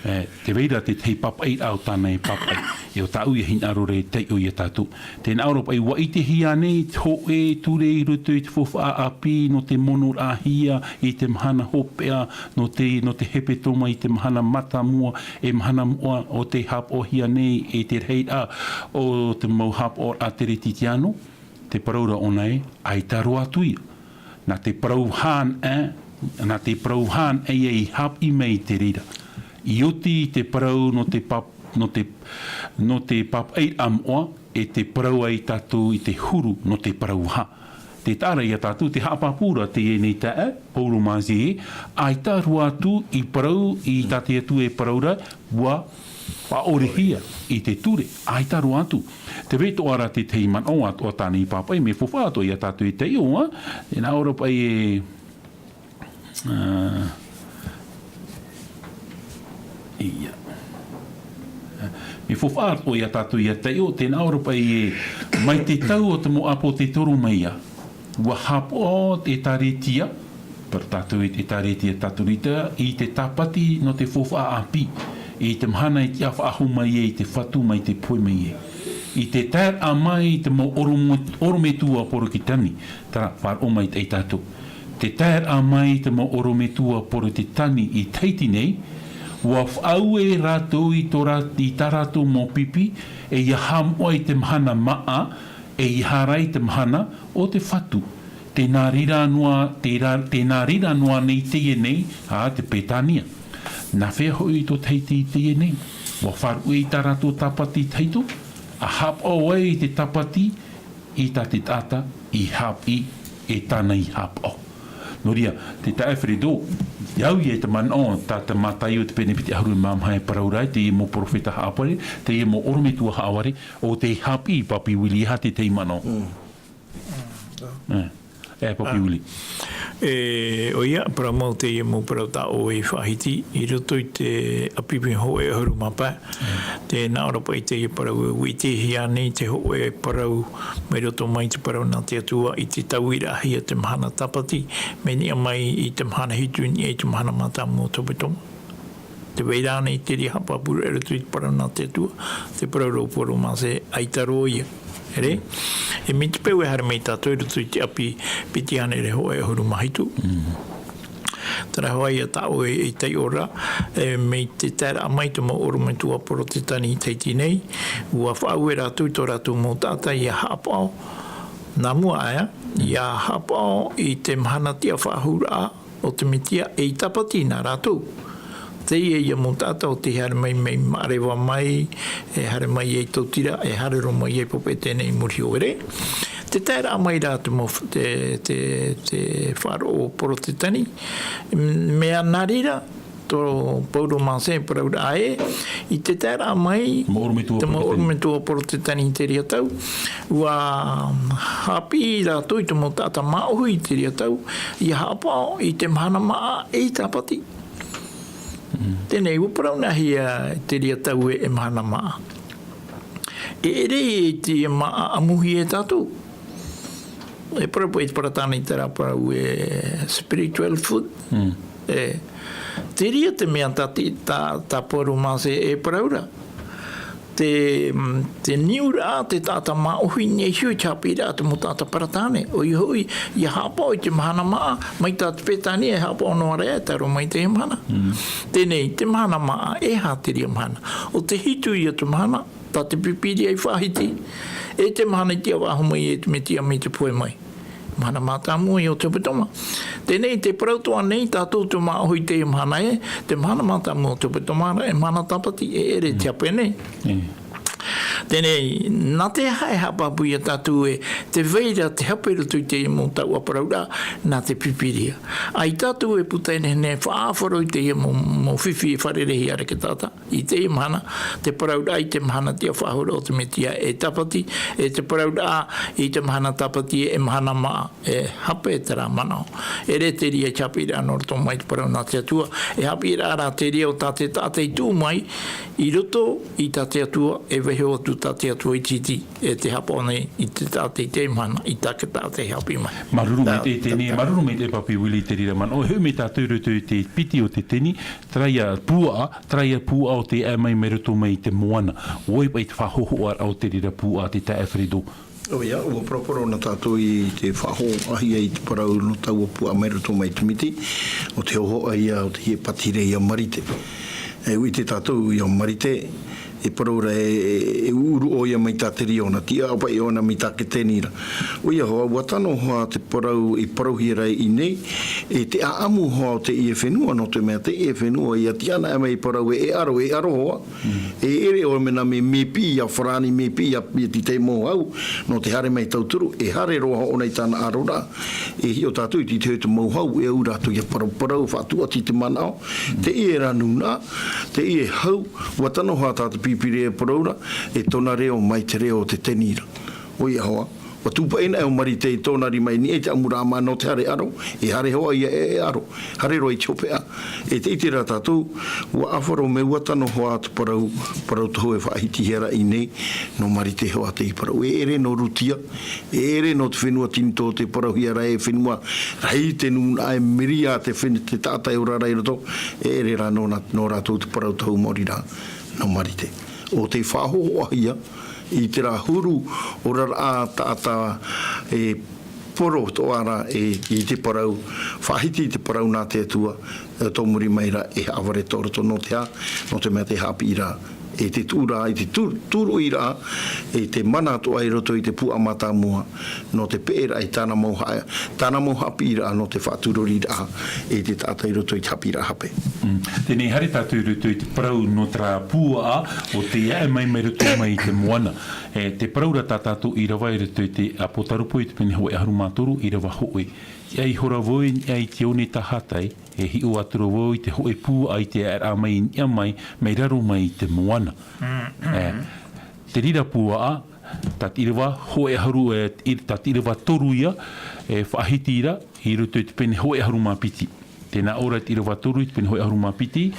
E, tē vai ra te tahi pāpaʻiraʻa o tāna e pāpaʻi, e ʻo tāʻu e hinaʻaro ra e taiʻo iā tātou. Tē nā ʻō ra paʻi, ʻua ʻitehia nei te hōʻē ture i roto i te faufaʻa ʻāpī nō te monoraʻahia i te mahana hopeʻa, nō te, nō te hepetoma i te mahana mātāmua, e mahana moʻa ʻo tei haʻapaʻohia nei e te rahiraʻa o te mau haʻapaʻoraʻa teretetiano, te parau ra ʻōna ē, ʻaita roa atu ia. Nā te parau hānere, nā te parau hānere ia i haʻapiʻi mai i te reira. I oti i te parau nō te pāp-, nō te, nō te pāpaʻiraʻa moʻa, e tē parau ai tātou i te huru nō te parau hā. Tē taʻa ra iā tātou te haʻapāpū ra teie nei taeaʻe, Paulo Maze, ʻaita roa atu i parau i tā te Atua e parau ra, ʻua faʻaʻorehia i te ture, ʻaita roa atu. Tē vai atoʻa ra te tahi manaʻo atoʻa tāna i pāpaʻi, mea faufaʻa atoʻa iā tātou e taiʻo, ā, e nā ʻō ra paʻi e, ā, ʻia. Mea faufaʻa atoʻa iā tātou ʻia taiʻo, tē nā ʻō ra paʻi e, mai te tau o te mau ʻāpōsetolo mai ia, ʻua haʻapaʻo te ʻĒkālesia, parau tātou i te ʻĒkālesia Katorika, i te Tāpati nō te faufaʻa ʻāpī, i te mahana i tiʻa faʻahou mai ai te Fatu mai te pohe mai ai. I te taeraʻa mai i te mau ʻoromo-, ʻorometua Porotetani, terā, faʻaroʻo maitaʻi tātou. Te taeraʻa mai i te mau ʻorometua Porotetani i Tahiti nei, ʻua faʻaue rātou i tō rā-, i tā rātou mau pipi, e ʻia haʻamoʻa i te mahana māʻa, e ʻia haere i te mahana o te Fatu. Tē nā reira noa, tē rā-, tē nā reira noa nei teie nei, ā, te Peretania. Nā hea hoʻi tō Tahiti i teie nei? ʻUa faʻaruʻe i tā rātou tāpati tahito, ʻa haʻapaʻo ai te tāpati i tā te taʻata i haʻapiʻi e tāna i haʻapaʻo. Nō reira, te taeaʻe Fredo, ʻia au ia i te manaʻo, tā te Mataio te pene piti ʻahuru mā maha e parau ra, teie mau perofeta haʻavare, teie mau ʻorometua haʻavare, ʻo tei haʻapiʻi, Papi Willie, e aha te tahi manaʻo? Mm. Mm, ʻo. E, e, Papi Willie. E, ʻoia, parau mau teie mau parau tā ʻoe i faʻahiti, i roto i te ʻāpī pene hōʻē ʻahuru mā pae. Mm. Tē nā ʻō ra paʻi teie parau ē, ʻua ʻitehia nei te hōʻē parau mai roto mai te parau nā te Atua i te tauiraʻahia te mahana Tāpati, mea niʻa mai i te mahana hitu i niʻa i te mahana mātāmua o te hepetoma. Tē vai ra ānei te reira haʻapāpūraʻa i roto i te parau nā te Atua, te parau ra ʻo Paulo Maze, ʻaita roa ia. Here? E mai te peu e haere mai tātou i roto i te ʻāpī piti hānere hōʻē ʻahuru mā hitu. Mm. Terā hoʻi ia tā ʻoe i taiʻo ra, e, mai te taeraʻa mai te mau ʻorometua Porotetani i Tahiti nei, ʻua faʻaue rātou i tō rātou mau taʻata ʻia haʻapaʻo. Nā mua aʻe, ʻia haʻapaʻo i te mahana tiʻa faʻahouraʻa o te Mesia, e i Tāpati nā rātou. Teie ia mau taʻata ʻo tei haere mai, mai Maʻareva mai, e haere mai ai Tautira, e haere roa mai ai Papeʻetene i muri iho, here. Tē taeraʻa mai ra te mau f-, te, te, te faʻaroʻo Porotetani. Mea nā reira, tō Paulo Maze e parauraʻa ē, i te taeraʻa mai, mau ʻorometua te mau Porotetani. ʻOrometua Porotetani i te reira tau, ʻua haʻapiʻi rātou i te mau taʻata māʻohi i te reira tau, ʻia haʻapaʻo i te mahana māʻa e i Tāpati. Mm. Teie nei, ʻua parau nāhea te reira tau ē, e mahana māʻa? E ʻere i te māʻa ʻamuhia e tātou. E parau paʻi te Peretania i terā parau ē spiritual food. Mm. E, te reira te mea tā te, tā, tā Paulo Maze e parau ra. te, te niuraʻa, te taʻata māʻohi nei iho i te haʻapiʻiraʻa te mau taʻata Peretāne. ʻOia hoʻi, ʻia haʻapaʻo i te mahana māʻa, mai tā te Peretānia e haʻapaʻo noa ra ia, tae roa mai i teie mahana. Teie nei, te mahana māʻa, e aha terā mahana? ʻO te hitu ia te mahana, tā te Pīpīria i faʻahiti, e te mahana i tiʻa faʻahou mai e te Metia mai te pohe mai. Mahana mātāmua ia o te hepetoma. Teie nei, tē parau atoʻa nei tātou te māʻohi i teie mahana ē, te mahana mātāmua o te hepetoma ra, e mahana Tāpati, e ʻere te hape nei. Teie nei, nā te aha e haʻapāpū ia tātou ē, tē vai ra te hape i roto i teie mau taua parauraʻa, nā te Pīpīria. ʻAita tātou e puta e nehenehe e faʻaʻāfaro i teie mau, mau fifi e fārereihia ra e te taʻata. I teie mahana, te parauraʻa i te mahana tiʻa faʻahou ra o te Metia e Tāpati, e te parauraʻa i te mahana Tāpati e mahana māʻa, e hape terā manaʻo. E ʻere terā i te haʻapiʻiraʻa nō roto mai te parau nā te Atua, e haʻapiʻiraʻa rā terā o tā te taʻata i tuʻu mai, i roto i tā te Atua, e vaiiho atu tā te Atua iti iti, e tē haʻapaʻo nei i te taʻata i teie mahana, i tā te taʻata i haʻapiʻi mai. Māuruuru maitaʻi, teie nei, māuruuru maitaʻi Papi Willie i te reira manaʻo, e hoʻi mai tātou i roto i te piti o te teni, terā ia puaʻa, terā ia puaʻa o tē aʻe mai mai roto mai i te moana. ʻO vai paʻi te faʻahōhoʻaraʻa o te reira puaʻa, te taeaʻe Fredo? ʻOia, ʻua paraparau na tātou i te faʻahōhoʻahia i te parau nō taua puaʻa mai roto mai i te miti, ʻo te hōhoʻa ia, ʻo te hia pātireia Marite. E ʻua ʻite tātou ia Marite, e parau ra e, e, e ʻūʻuru ʻoia mai tā te reo, nā tiʻa paʻi ʻōna mai tā te teni ra. ʻOia hoʻi, ʻua tano hoʻi te parau, i parauhia ra i ʻō nei, e te ʻāʻamu hoʻi o teie fenua, nō te mea teie fenua, ʻia tiʻa anaʻe mai e parau e, e ʻaro, e ʻaro hoʻi. E ʻere ʻoe mea nā mea, mea piʻi ia Farāni, mea piʻi ia, ia Titaimōhau, nō te haere mai tauturu, e haere roa hoʻi ʻōna i tāna ʻaro ra. E hiʻo tātou i te, te, te mau hau, e au rātou ʻia paraparau, faʻatuati te manaʻo, teie rā nūnaʻa, teie hau, ʻua tano hoʻi tā te Pīpīria e parau ra, e tōna reo mai te reo o te teni ra. ʻOia hoʻi, ʻua tūpaʻi na ʻo Marite i tōna rima i niʻa i te ʻamuraʻa māʻa nō te haere ʻaro, e haere hoʻi ia e, e ʻaro, haere roa i te hopeʻa. E te ʻite ra tātou, ʻua ʻāfaro mai, ʻua tano hoʻi te parau, parau tohu e faʻahitihia ra i ʻō nei, nō Marite hoʻi teie parau. E ʻere nō Rutia, e ʻere nō te fenua tinitō tē parauhia ra e fenua rahi te nūnaʻa, e Miria te fen-, te taʻata e ora ra i roto, e ʻere rā nō nā-, nō rātou te parau tohu maori ra, nō Marite. ʻO tē faʻahōhoʻahia i terā huru oraraʻa taʻata e poro atoʻa ra e, i te parau, faʻahiti i te parau nā te Atua, e tō muri mai ra e haʻavare tō roto nō te aha, nō te mea tē haʻapiʻi ra, e te tūraʻa, i te tū-, tūruʻiraʻa, e te mana atoʻa i roto i te puaʻa mātāmua, nō te peʻeraʻa i tāna mau haʻa-, tāna mau haʻapiʻiraʻa nō te faʻaturoriraʻa, e te taʻata i roto i te haʻapiʻiraʻa hape. Mm. Teie nei, haere tātou i roto i te parau nō terā puaʻa, ʻo tē aʻe mai mai roto mai i te moana. E, te parau ra tā tātou ʻīrava i roto i te Apotarupo i te pene hōʻē ʻahuru mā toru, ʻīrava hōʻē. Tiʻa ihora vau i niʻa i te one tahatai, e hiʻo atu ra vau i te hōʻē puaʻa i te aʻeraʻa mai i niʻa mai, mai raro mai i te moana. E, te reira puaʻa, tā te ʻīrava hōʻē ʻahuru, e, i-, tā te ʻīrava toru ia, e faʻahiti ra, i roto i te pene hōʻē ʻahuru mā piti. Tē nā ʻō ra te ʻīrava toru i te pene hōʻē ʻahuru mā piti,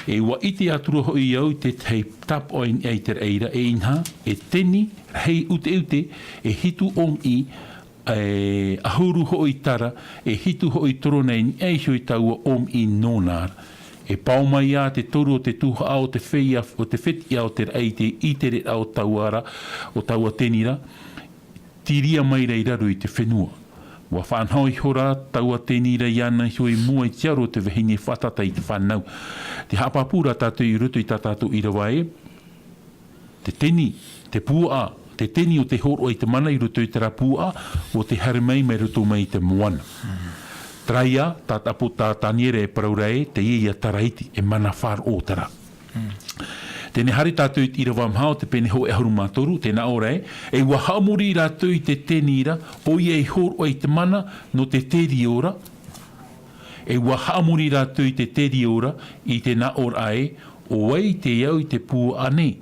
e ʻua ʻite atu ra hoʻi au i te tahi tāpaʻo i niʻa i te raʻi ra, e inaha, e teni, rahi ʻuteʻute, e hitu ʻōmiʻi, e ʻahuru hoʻi tara, e hitu hoʻi torona i niʻa iho i taua ʻōmiʻi nōna ra. E pao mai ā te toru o te tuhaʻa o te feiā, o te fetiʻa o te raʻi i te ʻitereraʻa o taua ra, o taua teni ra, tīria mai ra i raro i te fenua. ʻUa faʻanaho ihora taua teni ra iāna iho i mua i te aro o te vahine fātata i te fānau. Tē haʻapāpū ra tātou i roto i tā tātou ʻīrava ē, te teni, te puaʻa, te teni ʻo tē hōroʻa i te mana i roto i terā puaʻa, ʻo tē haere mai, mai roto mai i te moana. Terā ia, tā, tā, tā Taniera e parau ra ē, teie ia Taraiti, e mana faʻaroʻo terā. Teie nei, haere tātou i te ʻīrava maha o te pene hōʻē ʻahuru mā toru, tē nā ʻō ra ē, e ʻua haʻamori rātou i te teni ra, ʻoia i hōroʻa i te mana, nō te terio ra, e ʻua haʻamori rātou i te terio ra, i te nā ʻōraʻa ē, ʻo vai te au i te puaʻa nei,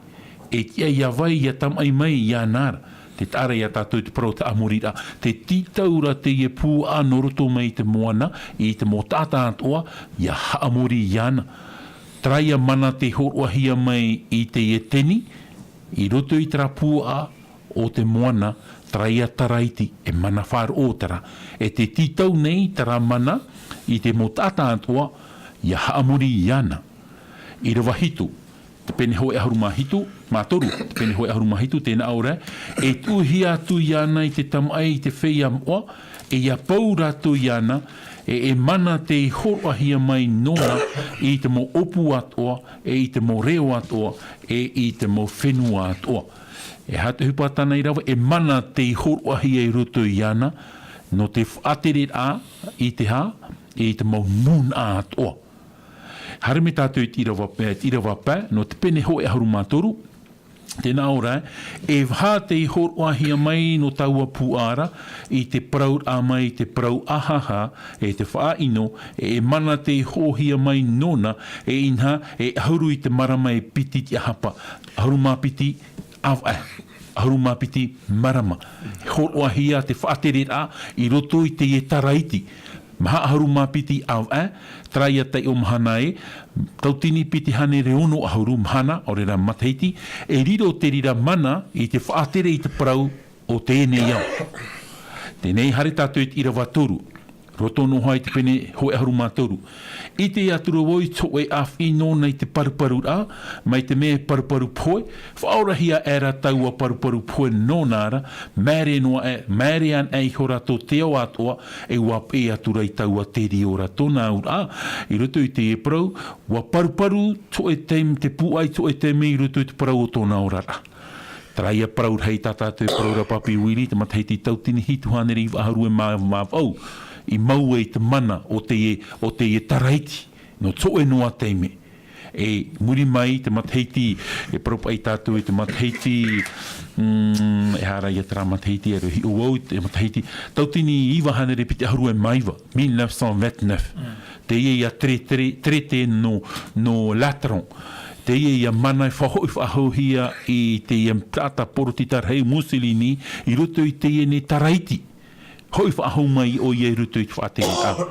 e tiʻa ia vai ʻia tamaʻi mai iāna ra. Tē taʻa ra ia tātou te parau o te haʻamoriraʻa. Tē tītau ra teie puaʻa nō roto mai i te moana, i te mau taʻata atoʻa, ʻia haʻamori iāna. Terā ia mana tē hōroʻahia mai i teie teni, i roto i terā puaʻa o te moana, terā ia Taraiti, e mana faʻaroʻo terā. E tē tītau nei terā mana i te mau taʻata atoʻa, ʻia haʻamori iāna. ʻĪrava hitu, te pene hōʻē ʻahuru mā hitu, mā toru, te pene hōʻē ʻahuru mā hitu, tē nā ʻō ra, e tuʻuhia atu iāna i te tamaʻi, i te feiā moʻa, e ʻia pau rātou iāna, e, e mana tei hōroʻahia mai nōna i te mau ʻōpū atoʻa, e i te mau reo atoʻa, e i te mau fenua atoʻa. E aha te ʻohipa tāna i rave, e mana tei hōroʻahia i roto iāna, nō te faʻatereraʻa i te hā, i te mau nūnaʻa atoʻa. Haere mai tātou i te ʻīrava, e, te ʻīrava pae, nō te pene hōʻē ʻahuru mā toru, tē nā ʻō ra, e aha tei hōroʻahia mai nō taua pūʻā ra, i te parauraʻa mai, i te parau ʻahaʻa, e te faʻaʻino, e, e mana tei hōroʻahia mai nōna, e inaha, e ʻahuru i te marama e piti te ʻāhapa, ʻahuru mā piti ʻāvaʻe, ʻahuru mā piti marama. Hōroʻahia te faʻatereraʻa i roto i teie taraiti. Maha ʻahuru mā piti ʻāvaʻe, terā ia taiʻo mahana ē, tauatini piti hānere ono ʻahuru mahana, ʻaore rā matahiti, e riro te reira mana i te faʻatere i te parau o teie nei ao. Teie nei haere tātou i te ʻīrava toru, roto noa i te pene hōʻē ʻahuru mā toru. ʻIte atu ra vau i te hōʻē ʻāfiʻi nōna i te paruparuraʻa, mai te mea e paruparu pohe, faʻaorahia aʻera taua paruparu pohe nōna ra, māere noa aʻe, māere ana aʻe iho rā tō te ao atoʻa, e ʻua peʻe atu ra i taua terio ra tōna auraʻa, i roto i teie parau, ʻua paruparu te hōʻē taime, te pūʻā i te hōʻē taime i roto i te parau o tōna oraraʻa. Terā ia parau rahi tā tātou e parau ra Papi Wili, te matahiti tauatini hitu hānere iva ʻahuru e mā, mā vaʻu, i mau ai te mana o teie, o teie taraiti, nō te hōʻē noa taime. E muri mai te matahiti, e parau paʻi tātou i te matahiti, mm, e aha ra ia terā matahiti, e rave hiʻo vau, te matahiti, tauatini iva hānere piti ʻahuru e mā iva, mille neuf cent vingt-neuf. Mm. Teie ia tere-, tere-, traité nō, nō Lateran. Teie ia mana e faʻahoʻi faʻahouhia i teie taʻata porotita rahi Mussolini i roto i teie nei taraiti. Hoʻi faʻahou mai ʻoia i roto i te faʻatereraʻa.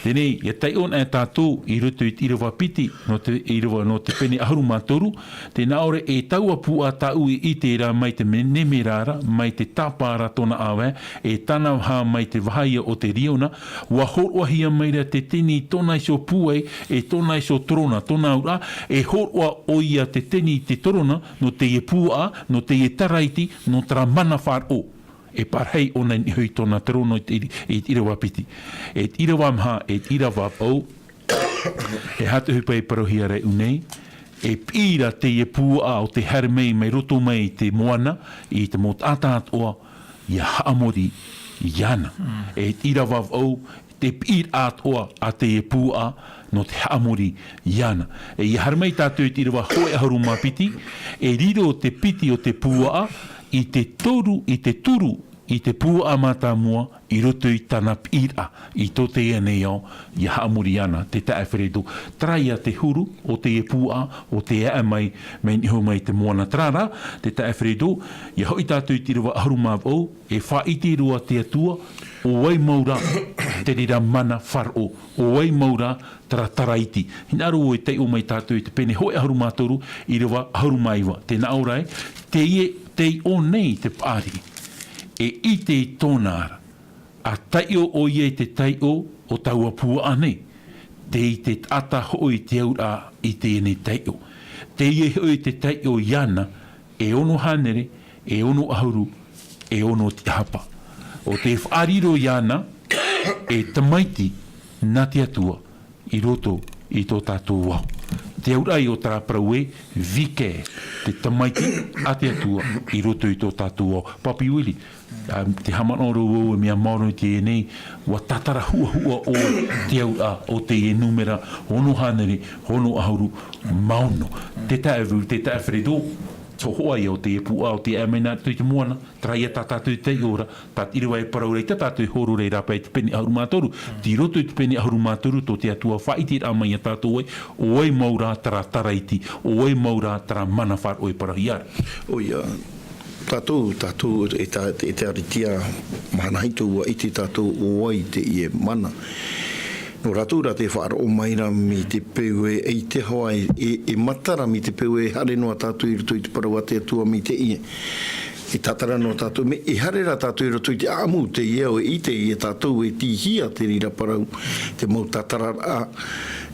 Teie nei, ʻia taiʻo anaʻe tātou i roto i te ʻīrava piti, nō te ʻīrava, nō te pene ʻahuru mā toru, tē nā ʻō ra, e taua pūʻā tāʻu i ʻite ra mai te me-, nemera ra, mai te tāpā ra tōna ʻāvae, e tāna vaha mai te vaha ia o te riona, ʻua hōroʻahia mai ra te tini i tōna iho pūai, e tōna iho torona, tōna auraʻa, e hōroʻa ʻoia te tini i te torona, nō teie pūʻā, nō teie taraiti, nō terā mana faʻaroʻo. E parahi ʻōna i niʻa i tōna torona i te, i te ʻīrava piti. E te ʻīrava maha, e te ʻīrava vaʻu, e aha te ʻohipa e parauhia ra i ʻō nei, e piʻi ra teie pūʻā o tē haere mai, mai roto mai i te moana, i te mau taʻata atoʻa, ʻia haʻamori iāna. Mm. E te ʻīrava vaʻu, te piʻiraʻa atoʻa a teie pūʻā, nō te haʻamori iāna. E ʻia haere mai tātou i te ʻīrava hōʻē ʻahuru mā piti, e riro te piti o te pūʻā i te toru, i te turu, i te pūʻā mātāmua, i roto i tāna piʻiraʻa, i tō teie nei ao, ʻia haʻamori iāna, te taeaʻe Fredo. Terā ia te huru o teie pūʻā, o tē aʻe mai, mai niʻa iho mai i te moana. Terā rā, te taeaʻe Fredo, ʻia hoʻi tātou i te ʻīrava ʻahuru mā vaʻu, e faʻaʻite roa te Atua, ʻo vai mau rā te reira mana faʻaroʻo, ʻo vai mau rā terā taraiti. Hinaʻaro e taiʻo mai tātou i te pene hōʻē ʻahuru mā toru, ʻīrava ʻahuru mā iva. Tē nā ʻō ra ē, teie, tei ʻō nei te paʻari, e ʻite i tōna ra. ʻA taiʻo ʻoia i te taiʻo o taua pūʻā nei. Tei te taʻata hoʻi te auraʻa i teie nei taiʻo. Teie hoʻi te taiʻo iāna, e ono hānere, e ono ʻahuru, e ono te ʻāhapa. ʻO tē faʻariro iāna, e tamaiti nā te Atua i roto i tō tātou ao. Te auraʻa o terā parau ē, vicaire, te tamaiti a te Atua i roto i tō tātou ao. Papi Wili, ā, tē haʻamanaʻo ra vau e mea maoro i teie nei, ʻua tātara huʻahuʻa ʻoe i te auraʻa o teie nūmera ono hānere, ono ʻahuru mā ono. Te taeaʻe, te taeaʻe Fredo, te hōhoʻa ia o teie pūʻā, o tē aʻe mai nā roto i te moana, terā ia tā tātou i taiʻo ra, tā te ʻīrava e parau ra, i tā tātou e hōroʻa ra paʻi i te pene ʻahuru mā toru, tei roto i te pene ʻahuru mā toru, tō te Atua faʻaʻiteraʻa mai ia tātou ē, ʻo vai mau rā terā taraiti, ʻo vai mau rā terā mana faʻaroʻo e parauhia ra. ʻOia, tātou, tātou, e tā, e te Aritia, mahana atoʻa ʻua ʻite tātou ʻo vai teie mana. Nō rātou rā tē faʻaroʻo mai ra mai te peu ē, ʻeita hoʻi e, e, e matara mai te peu ē, haere noa tātou i roto i te parau a te Atua mai teie. E tātara noa tātou, mea, e haere rā tātou i roto i te ʻāʻamu, teie ʻo e ʻite ia tātou e tīhia te reira parau, te mau tātararaʻa,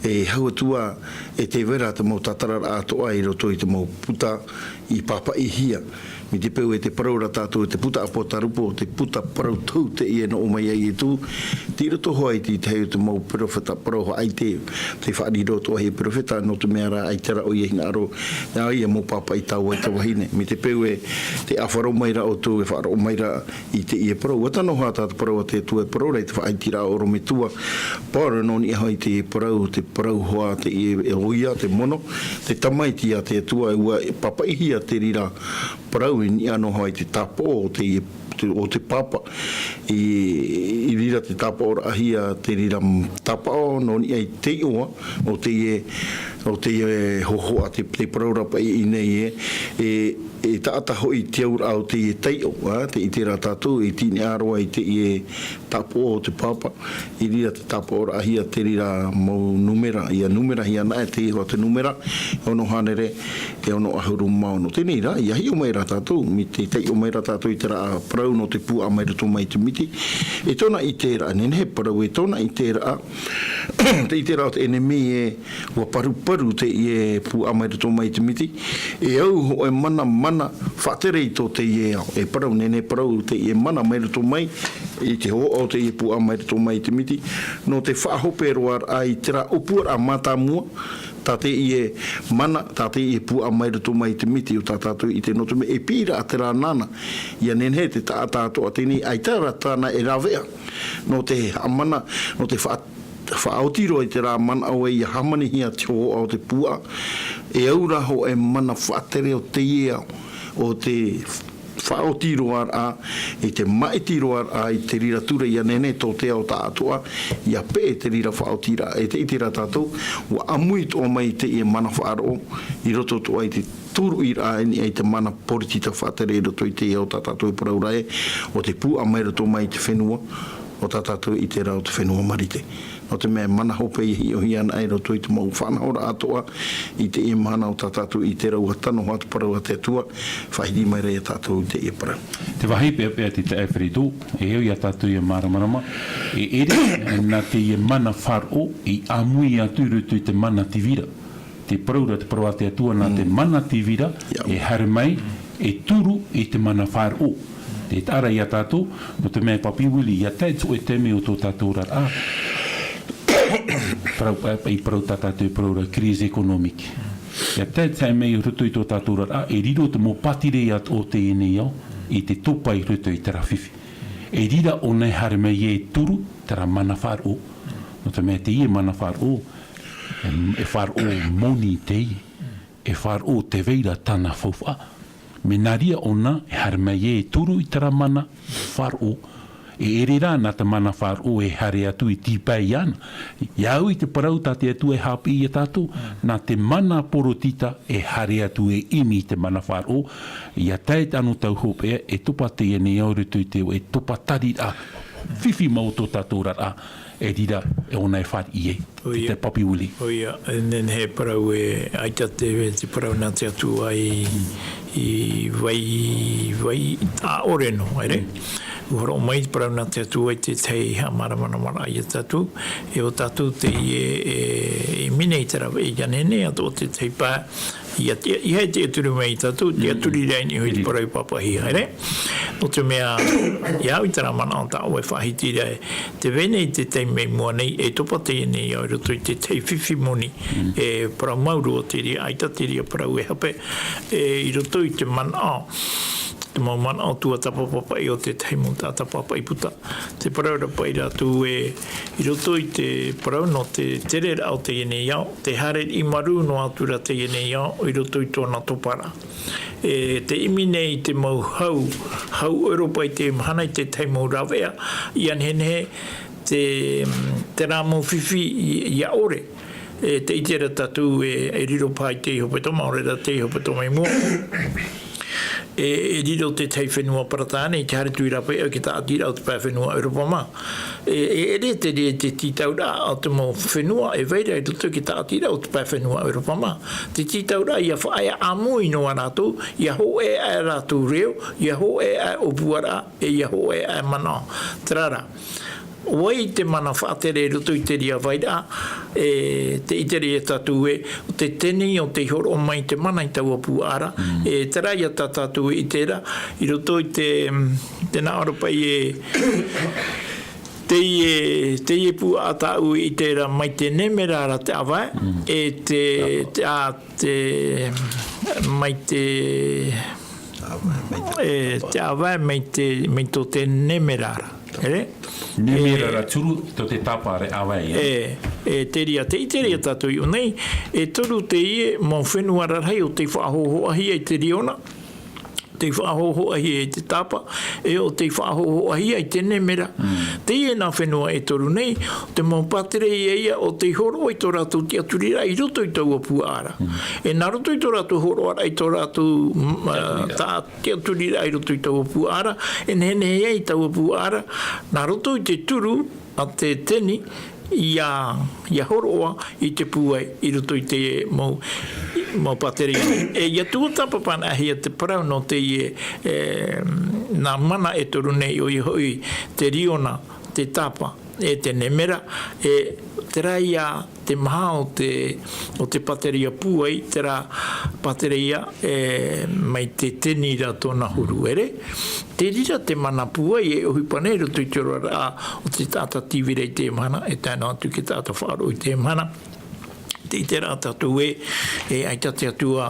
E hau atu ā, e tē vai ra te mau tātararaʻa atoʻa i roto i te mau puta i pāpaʻihia. Mai te peu e te parau ra tātou, e te puta ʻāpōtarupo, te puta parau tohu teie nō ʻō mai ai Ietu, tei roto hoʻi i te tahi o te mau perofeta, parau haʻaʻite, tei faʻariro atoʻa hia perofeta, nō te mea rā, ʻaita rā ʻoia e hinaʻaro, ʻaita ʻoia mau pāpaʻi taua i te vahine. Mai te peu e, tē ʻāfaro mai ra ʻoutou, e faʻaroʻo mai ra i teie parau. ʻUa tano hoʻi tā te parau a te Atua e parau ra i te faʻahitiraʻa o Roma e toru, parau nō niʻa hoʻi i te parau, te parau hoʻi teie, e ʻoia, te mono, te tamaiti a te Atua, ʻua pāpaʻihia te reira parau i niʻa noa hoʻi i te tāpaʻo o te, te, o te pāpā. I, i reira te tāpaʻoraʻahia te reira tāpaʻo nō niʻa i te iʻoa o teie, o teie hōhoʻa, te, te parau ra paʻi i ʻō nei e, e, e taʻata hoʻi te auraʻa o teie taiʻo, ā, tē ʻite ra tātou, e tini ʻā roa i teie tāpaʻo o te pāpā, i reira te tāpaʻoraʻahia te reira mau numera, ʻia numerahia anaʻe teie hoʻi te numera, e ono hānere, e ono ʻahuru mā ono. Teie nei rā, ʻia hiʻo mai ra tātou, mai te taiʻo mai ra tātou i terā parau nō te puaʻa mai roto mai i te miti. E tōna ʻiteraʻa, nehenehe parau e tōna ʻiteraʻa, tē ʻite ra te ʻenemi e, ʻua paruparu teie puaʻa mai roto mai i te miti. E au hōʻē mana, mana faʻatere i tō teie ao. E parau, nehenehe parau teie mana mai roto mai, i te hōhoʻa o teie puaʻa mai roto mai i te miti. Nō te faʻahope roa raʻa i terā ʻōpuaraʻa mātāmua, tā teie mana, tā teie puaʻa mai roto mai i te miti, ʻo tā tātou i ʻite, nō te mea e piʻiraʻa terā nāna. ʻIa nehenehe te taʻata atoʻa teie nei, ʻaita rā tāna e rāveʻa. Nō te haʻamana, nō te faʻa-, faʻaoti roa i terā manaʻo ē ʻia hāmanihia te hōhoʻa o te puaʻa. E au ra hōʻē mana faʻatere o teie ao, ʻo te faʻaoti roa raʻa, i te māʻiti roa raʻa i te reira ture, ʻia nehenehe tō te ao tāʻatoʻa, ʻia peʻe te reira faʻaotiraʻa. E tē ʻite ra tātou, ʻua ʻāmui atoʻa mai teie mana faʻaroʻo, i roto atoʻa i te tūruʻiraʻa i niʻa i te mana poritita faʻatere i roto i teie ao tā tātou e parau ra ē, ʻo te puaʻa mai roto mai i te fenua, ʻo tā tātou e ʻite ra ʻo te fenua Marite. Nō te mea e mana hope ʻia hiʻohia anaʻe i roto i te mau faʻanahoraʻa atoʻa, i teie mahana ʻo tā tātou e ʻite ra ʻua tano hoʻi te parau a te Atua, faʻahiti mai ra ia tātou i teie parau. Te vāhi peʻapeʻa te taeaʻe Frederick, e au ia tātou ʻia māramarama, e ʻere, nā teie mana faʻaroʻo, i ʻāmui atu i roto i te mana tīvira. Te parau ra, te parau a te Atua, nā te mana tīvira, e haere mai, e turu i te mana faʻaroʻo. Tē taʻa ra ia tātou, nō te mea e Papi Willie, ʻia tae te hōʻē taime o tō tātou oraraʻa. Parau, e, e parau tā tātou e parau ra, crise économique. ʻIa tae te taime i roto i tō tātou oraraʻa, e riro te mau pātireia o teie nei ao, i te topa i roto i terā fifi. E riro ʻōna e haere mai e turu, terā mana faʻaroʻo. Nō te mea teie mana faʻaroʻo, e, e faʻaroʻo moni teie, e faʻaroʻo tē vai ra tāna faufaʻa. Mea nā reira ʻōna e haere mai e turu i terā mana faʻaroʻo, e ʻere rā nā te mana faʻaroʻo e haere atu i tīpae iāna. ʻIa au i te parau tā te Atua e haʻapiʻi ia tātou, nā te mana poritita e haere atu e ʻimi i te mana faʻaroʻo, ʻia tae te anotau hopeʻa, e topa teie nei ao i roto i te, e topa tariraʻa fifi mau o tō tātou oraraʻa, e riro ʻōna e fāriʻi ai. ʻOia. Te taeaʻe Papi Willie. ʻOia, e nehenehe parau ē, ʻaita te, te parau nā te Atua i, i vai, vai, ʻaore noa, ʻere? ʻUa hōroʻa mai te parau nā te Atua i te tahi haʻamāramaramaraʻa ia tātou, e ʻo tātou teie, e, e ʻimi nei te rave, ʻia nehenehe atoʻa te tahi pae, ʻia, ʻia, ʻeiaha e tiʻaturi mai ia tātou, tiʻaturi ra i niʻa i te parau i pāpaʻihia, ʻere? Nō te mea, ʻia au i terā manaʻo tā ʻoe e faʻahiti ra ē, tē vai nei te taime i mua nei, e topa teie nei ao i roto i te tahi fifi moni, e parau maoro te reira, ʻaita te reira parau e hape, e, i roto i te manaʻo, te mau manaʻo tuatāpapa paʻi o te tahi mau taʻata pāpaʻi puta. Te parau ra paʻi rātou ē, i roto i te parau nō te tereraʻa o teie nei ao, tē haere riʻi marū noa atu ra teie nei ao, i roto i tōna toparaʻa. E, tē ʻimi nei i te mau hau, hau ʻEuropa i teie mahana i te tahi mau rāveʻa, ʻia nehenehe te, terā mau fifi i, ʻia ʻore. E, tē ʻite ra tātou e, e riro paha i te hepetoma, ʻaore rā te hepetoma i mua. E, e riro te tahi fenua Peretāne, i te haere atu i rāpae, e, te tāʻatiraʻa o te pae fenua ʻEuropa mā. E, e, e ʻere te, te, te tītauraʻa o te mau fenua, e vai ra i roto i te tāʻatiraʻa o te pae fenua ʻEuropa mā. Te tītauraʻa ʻia faʻaea ʻāmui noa rātou, ʻia hōʻē aʻe rātou reo, ʻia hōʻē aʻe ʻōpuaraʻa, e ʻia hōʻē aʻe manaʻo. Terā rā. ʻO vai te mana faʻatere i roto i te reira vairaʻa, e, tē ʻite ra tātou ē, ʻo te teni o tei hōroʻa mai te mana i taua puaʻa ra, e, terā ia tā tātou e ʻite ra, i roto i te, te nā ʻō ra paʻi ē, teie, teie puaʻa tāʻu e ʻite ra mai te nemera ra te ʻāvae, e te, te, ā, te, mai te, e, te ʻāvae, mai te, mai tō te nemera ra. Ere? Nemera ra turu, tō te tāpare ʻāvae, e. E, e, te reira, tē ʻite ra tātou i ʻō nei, e toru teie mau fenua rarahi ʻo tei faʻahōhoʻahia i te riona, tei faʻahōhoʻahia i te tāpa, e ʻo tei faʻahōhoʻahia i te nemera. Teie nā fenua e toru nei, te mau pātereia ia ʻo tei hōroʻa i tō rātou tiʻaturiraʻa i roto i taua puaʻa ra. E nā roto i tō rātou hōroʻaraʻa i tō rātou, mm, ā, tā, tiʻaturiraʻa i roto i taua puaʻa ra, e nehenehe ai taua puaʻa ra, nā roto i te turu a te teni, ʻia, ʻia hōroʻa i te pūai i roto i te mau, mau pātereia. E, ʻia tuatāpaparaʻahia te parau nō teie, e, nā mana e toru nei, ʻoia hoʻi te riona, te tāpa, e te nemera, e terā ia te maha o te, o te pātereia pūai, terā pātereia, e, mai te teni ra tōna huru, ere. Te reira te mana pūai e ʻohipa nei i roto i te oraraʻa o te taʻata tīvira i teie mahana, e tae noa atu ki te taʻata faʻaroʻo i teie mahana. Tē ʻite ra tātou ē, e ʻaita te Atua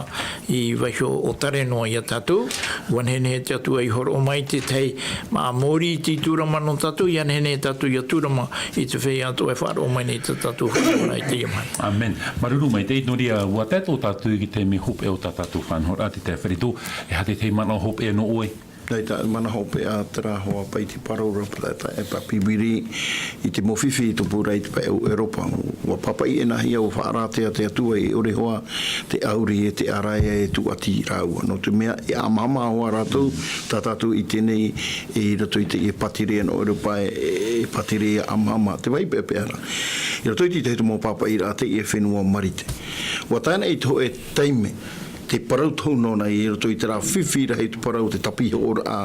i vaiho ʻōtare noa ia tātou. ʻUa nehenehe te Atua i hōroʻa mai te tahi, mā, mōrī i te tūrama nō tātou, ʻia nehenehe tātou ʻia tūrama i te feiā atoʻa e faʻaroʻo mai nei tā tātou hōroʻaraʻa i teie mahana. ʻĀmene. Māuruuru maitaʻi, nō reira, ʻua tae atoʻa tātou i te taime hopeʻa o tā tātou faʻanahoraʻa, te taeaʻe Ferido, e aha te tahi manaʻo hopeʻa nō ʻoe? Nā, i tā, manaʻo hopeʻa terā hoa paʻi te parau ra, tā, tā, e pāpīwiri, i te mau fifi i tupu ra i te pae o ʻEuropa. ʻUa pāpaʻi ʻēnāhia, ʻua faʻaara te, te Atua e ʻore hoa te ʻauri e te ʻāraʻa e tūʻati rāua. Nō te mea, e ʻāmahama hoʻi rātou, tā tātou i ʻite nei, i roto i teie pātereia nō ʻEuropa, e, e pātereia ʻāmahama, te vai peʻapeʻa ra. I roto i te tahi mau pāpaʻiraʻa teie fenua Marite. ʻUa tae ana i te hōʻē taime, te parau tohu nōna i roto i terā fifi rahi, te parau o te tāpihoʻoraʻa.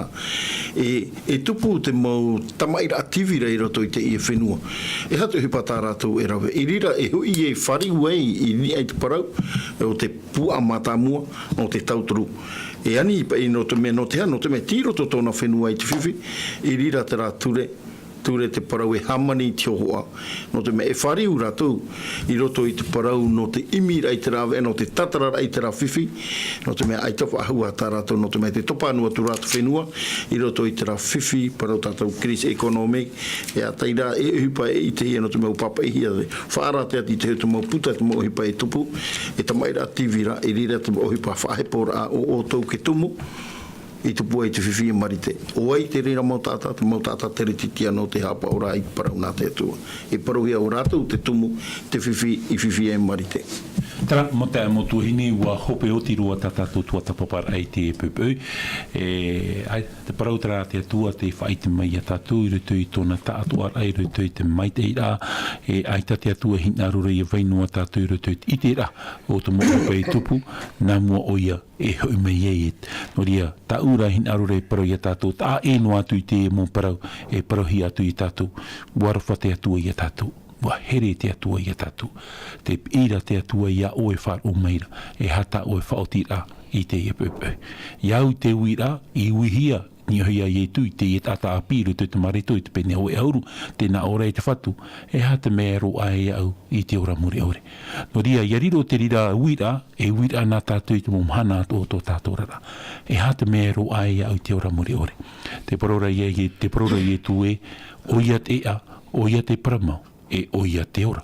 E, e tupu te mau tamaʻiraʻa tīvira i roto i teie fenua. E aha te ʻohipa tā rātou e rave? I reira e hoʻi e fāriu ai i niʻa i te parau o te puaʻa mātāmua nō te tauturu. E ani paʻi nō te mea, nō te aha, nō te mea tei roto tōna fenua i te fifi, i reira terā ture, ture te parau e hāmani i te hōhoʻa. Nō te mea e fāriu rātou i roto i te parau nō te ʻimiraʻa i te rāveʻa, nō te tātararaʻa i terā fifi, nō te mea ʻaita faʻahou tā rātou, nō te mea tē topa noa atu rā te fenua i roto i terā fifi, parau tātou crise économique, e ʻaita rā e ʻohipa e ʻitehia, nō te mea ʻua pāpaʻihia, faʻaara atu i te, te mau puta, te mau ʻohipa e tupu, e tamaʻiraʻa tīvira, i reira te mau ʻohipa faʻaheporaʻa o ʻoutou ke tumu, i tupu ai te fifi i Marite. ʻO vai te reira mau taʻata, te mau taʻata teretitiano, te haʻapaʻoraʻa i te parau nā te Atua. E parauhia ʻo rātou te tumu, te fifi, i fifi ai Marite. Terā, mau taeaʻe, mau tuahine, ʻua hope oti roa tā tātou tuatāpaparaʻa i teie poʻipoʻi. E, ʻaita, te parau terā a te Atua tē faʻaʻite mai ia tātou i roto i tōna taʻatoʻaraʻa, i roto i te maitaʻiraʻa, e ʻaita te Atua e hinaʻaro ra ʻia vai noa tātou i roto i te ʻiteraʻa o te mau ʻohipa e tupu, nā mua ʻoia e hoʻi mai ai. Nō reira, tāʻu ra e hinaʻaro ra e parau ia tātou, taʻa ʻē noa atu i te mau parau e parauhia atu ia tātou, ʻua aroha te Atua ia tātou, ʻua here te Atua ia tātou. Tē piʻi ra te Atua ia ʻoe e faʻaroʻo mai ra, e aha tā ʻoe faʻaotiraʻa i teie poʻipoʻi. ʻIa au i te uiraʻa, i uihia, niʻa hoʻi ia Ietu i teie taʻata ʻāpī i roto i te Mareko i te pene hōʻē ʻahuru, tē nā ʻō ra te Fatu, e aha te mea e roaʻa ai iāʻu i te ora mure ʻore. Nō reira, ʻia riro te reira uiraʻa, e uiraʻa nā tātou i te mau mahana atoʻa o tō tātou oraraʻa. E aha te mea e roaʻa ai iāʻu i te ora mure ʻore. Te parau ra ia, te parau ra Ietu ē, ʻoia te ʻēʻa, ʻoia te parau mau, e ʻoia te ora.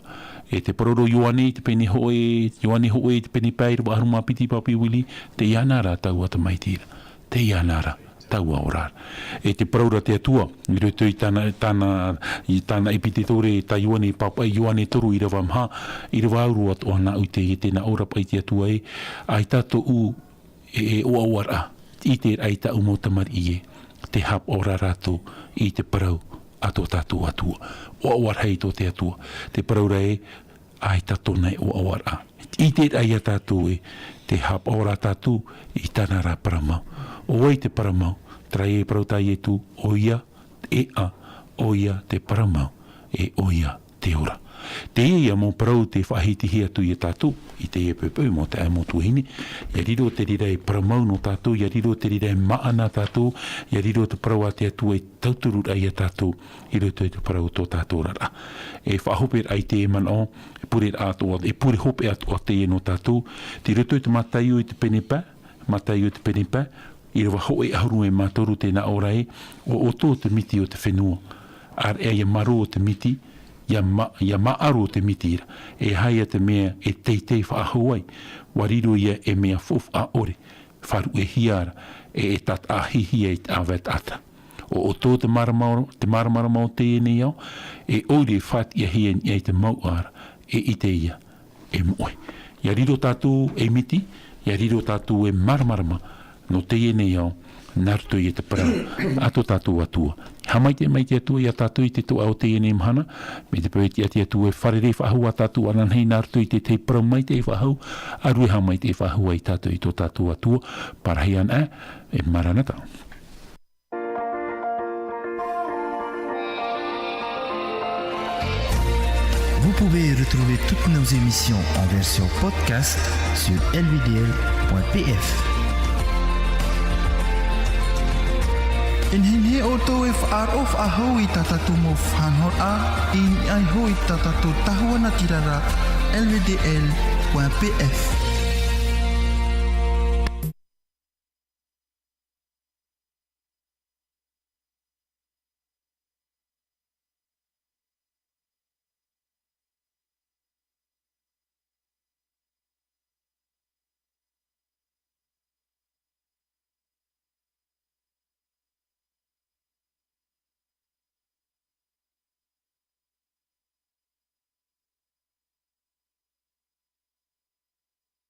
E te parau ra Ioane i te pene hōʻē, Ioane hōʻē i te pene pae ʻīrava ʻahuru mā piti, pāpī Willie, tei iāna ra taua tamaiti ra. Tei iāna ra taua ora. E te parau ra te Atua, i roto i tāna, tāna, i tāna ʻepitero tā Ioane i pāpaʻi, Ioane toru ʻīrava maha, ʻīrava ʻahuru atoʻa nāʻu i teie, tē nā ʻō ra paʻi te Atua ē, ʻaita tōʻu e, e ʻoaʻoaraʻa, ʻiteraʻa i tāʻu mau tamariʻi ē, tē haʻapaʻo ra rātou i te parau a tō tātou Atua. ʻOaʻoa rahi tō te Atua. Te parau ra ē, ʻaita tōna e ʻoaʻoaraʻa. ʻIte ra ia tātou ē, tē haʻapaʻo ra tātou i tāna ra parau mau. ʻO vai te parau mau? Terā e parau tā Ietu, ʻoia te ʻēʻa, ʻoia te parau mau, e ʻoia te ora. Teie ia mau parau te faʻahitihia atu ia tātou i teie poʻipoʻi mau taeaʻe, mau tuahine. Ia riro te reira e parau mau nō tātou, ia riro te reira e māʻa nā tātou, ia riro te parau a te Atua e tauturu ra ia tātou i roto i te parau o tō tātou oraraʻa. E faʻahope ra i te manaʻo, e pure ra atoʻa, e pure hope atoʻa teie nō tātou, tei roto i te Mataio i te pene pae, Mataio i te pene pae, ʻīrava hōʻē ʻahuru e mā toru, tē nā ʻō ra ē, ʻo ʻoutou te miti o te fenua. ʻĀreʻa ia marō te miti, ia ma-, ia māʻaro te miti ra. E aha ia te mea e teitei faʻahou ai, ʻua riro ia e mea faufaʻa ʻore, faʻaruʻehia ra, e, e tātaʻahihia i te ʻāvae taʻata. ʻO ʻoutou te māramarama, te māramarama o teie nei ao, e ʻoire e faʻatiʻahia i niʻa i te mouʻa ra, e ʻite ia, e moʻe. Ia riro tātou ei miti, ia riro tātou ei māramarama, nō teie nei ao, nā roto ia te parau a tō tātou Atua. Haʻamaitaʻi mai te Atua ia tātou i te toʻa o teie nei mahana, mai te peu e tiʻa te Atua e fārerei faʻahou ā tātou ananahi nā roto i te tahi parau maitaʻi faʻahou, ʻa rue haʻamaitaʻi faʻahou ai tātou i tō tātou Atua, parahi anaʻe, e Maranata. Vous pouvez retrouver toutes nos émissions en version podcast sur L V D L point P F. E nehenehe ʻoutou e faʻaroʻo faʻahou i tā tātou mau faʻanahoraʻa i niʻa iho i tā tātou tahua natirara L V D L point P F.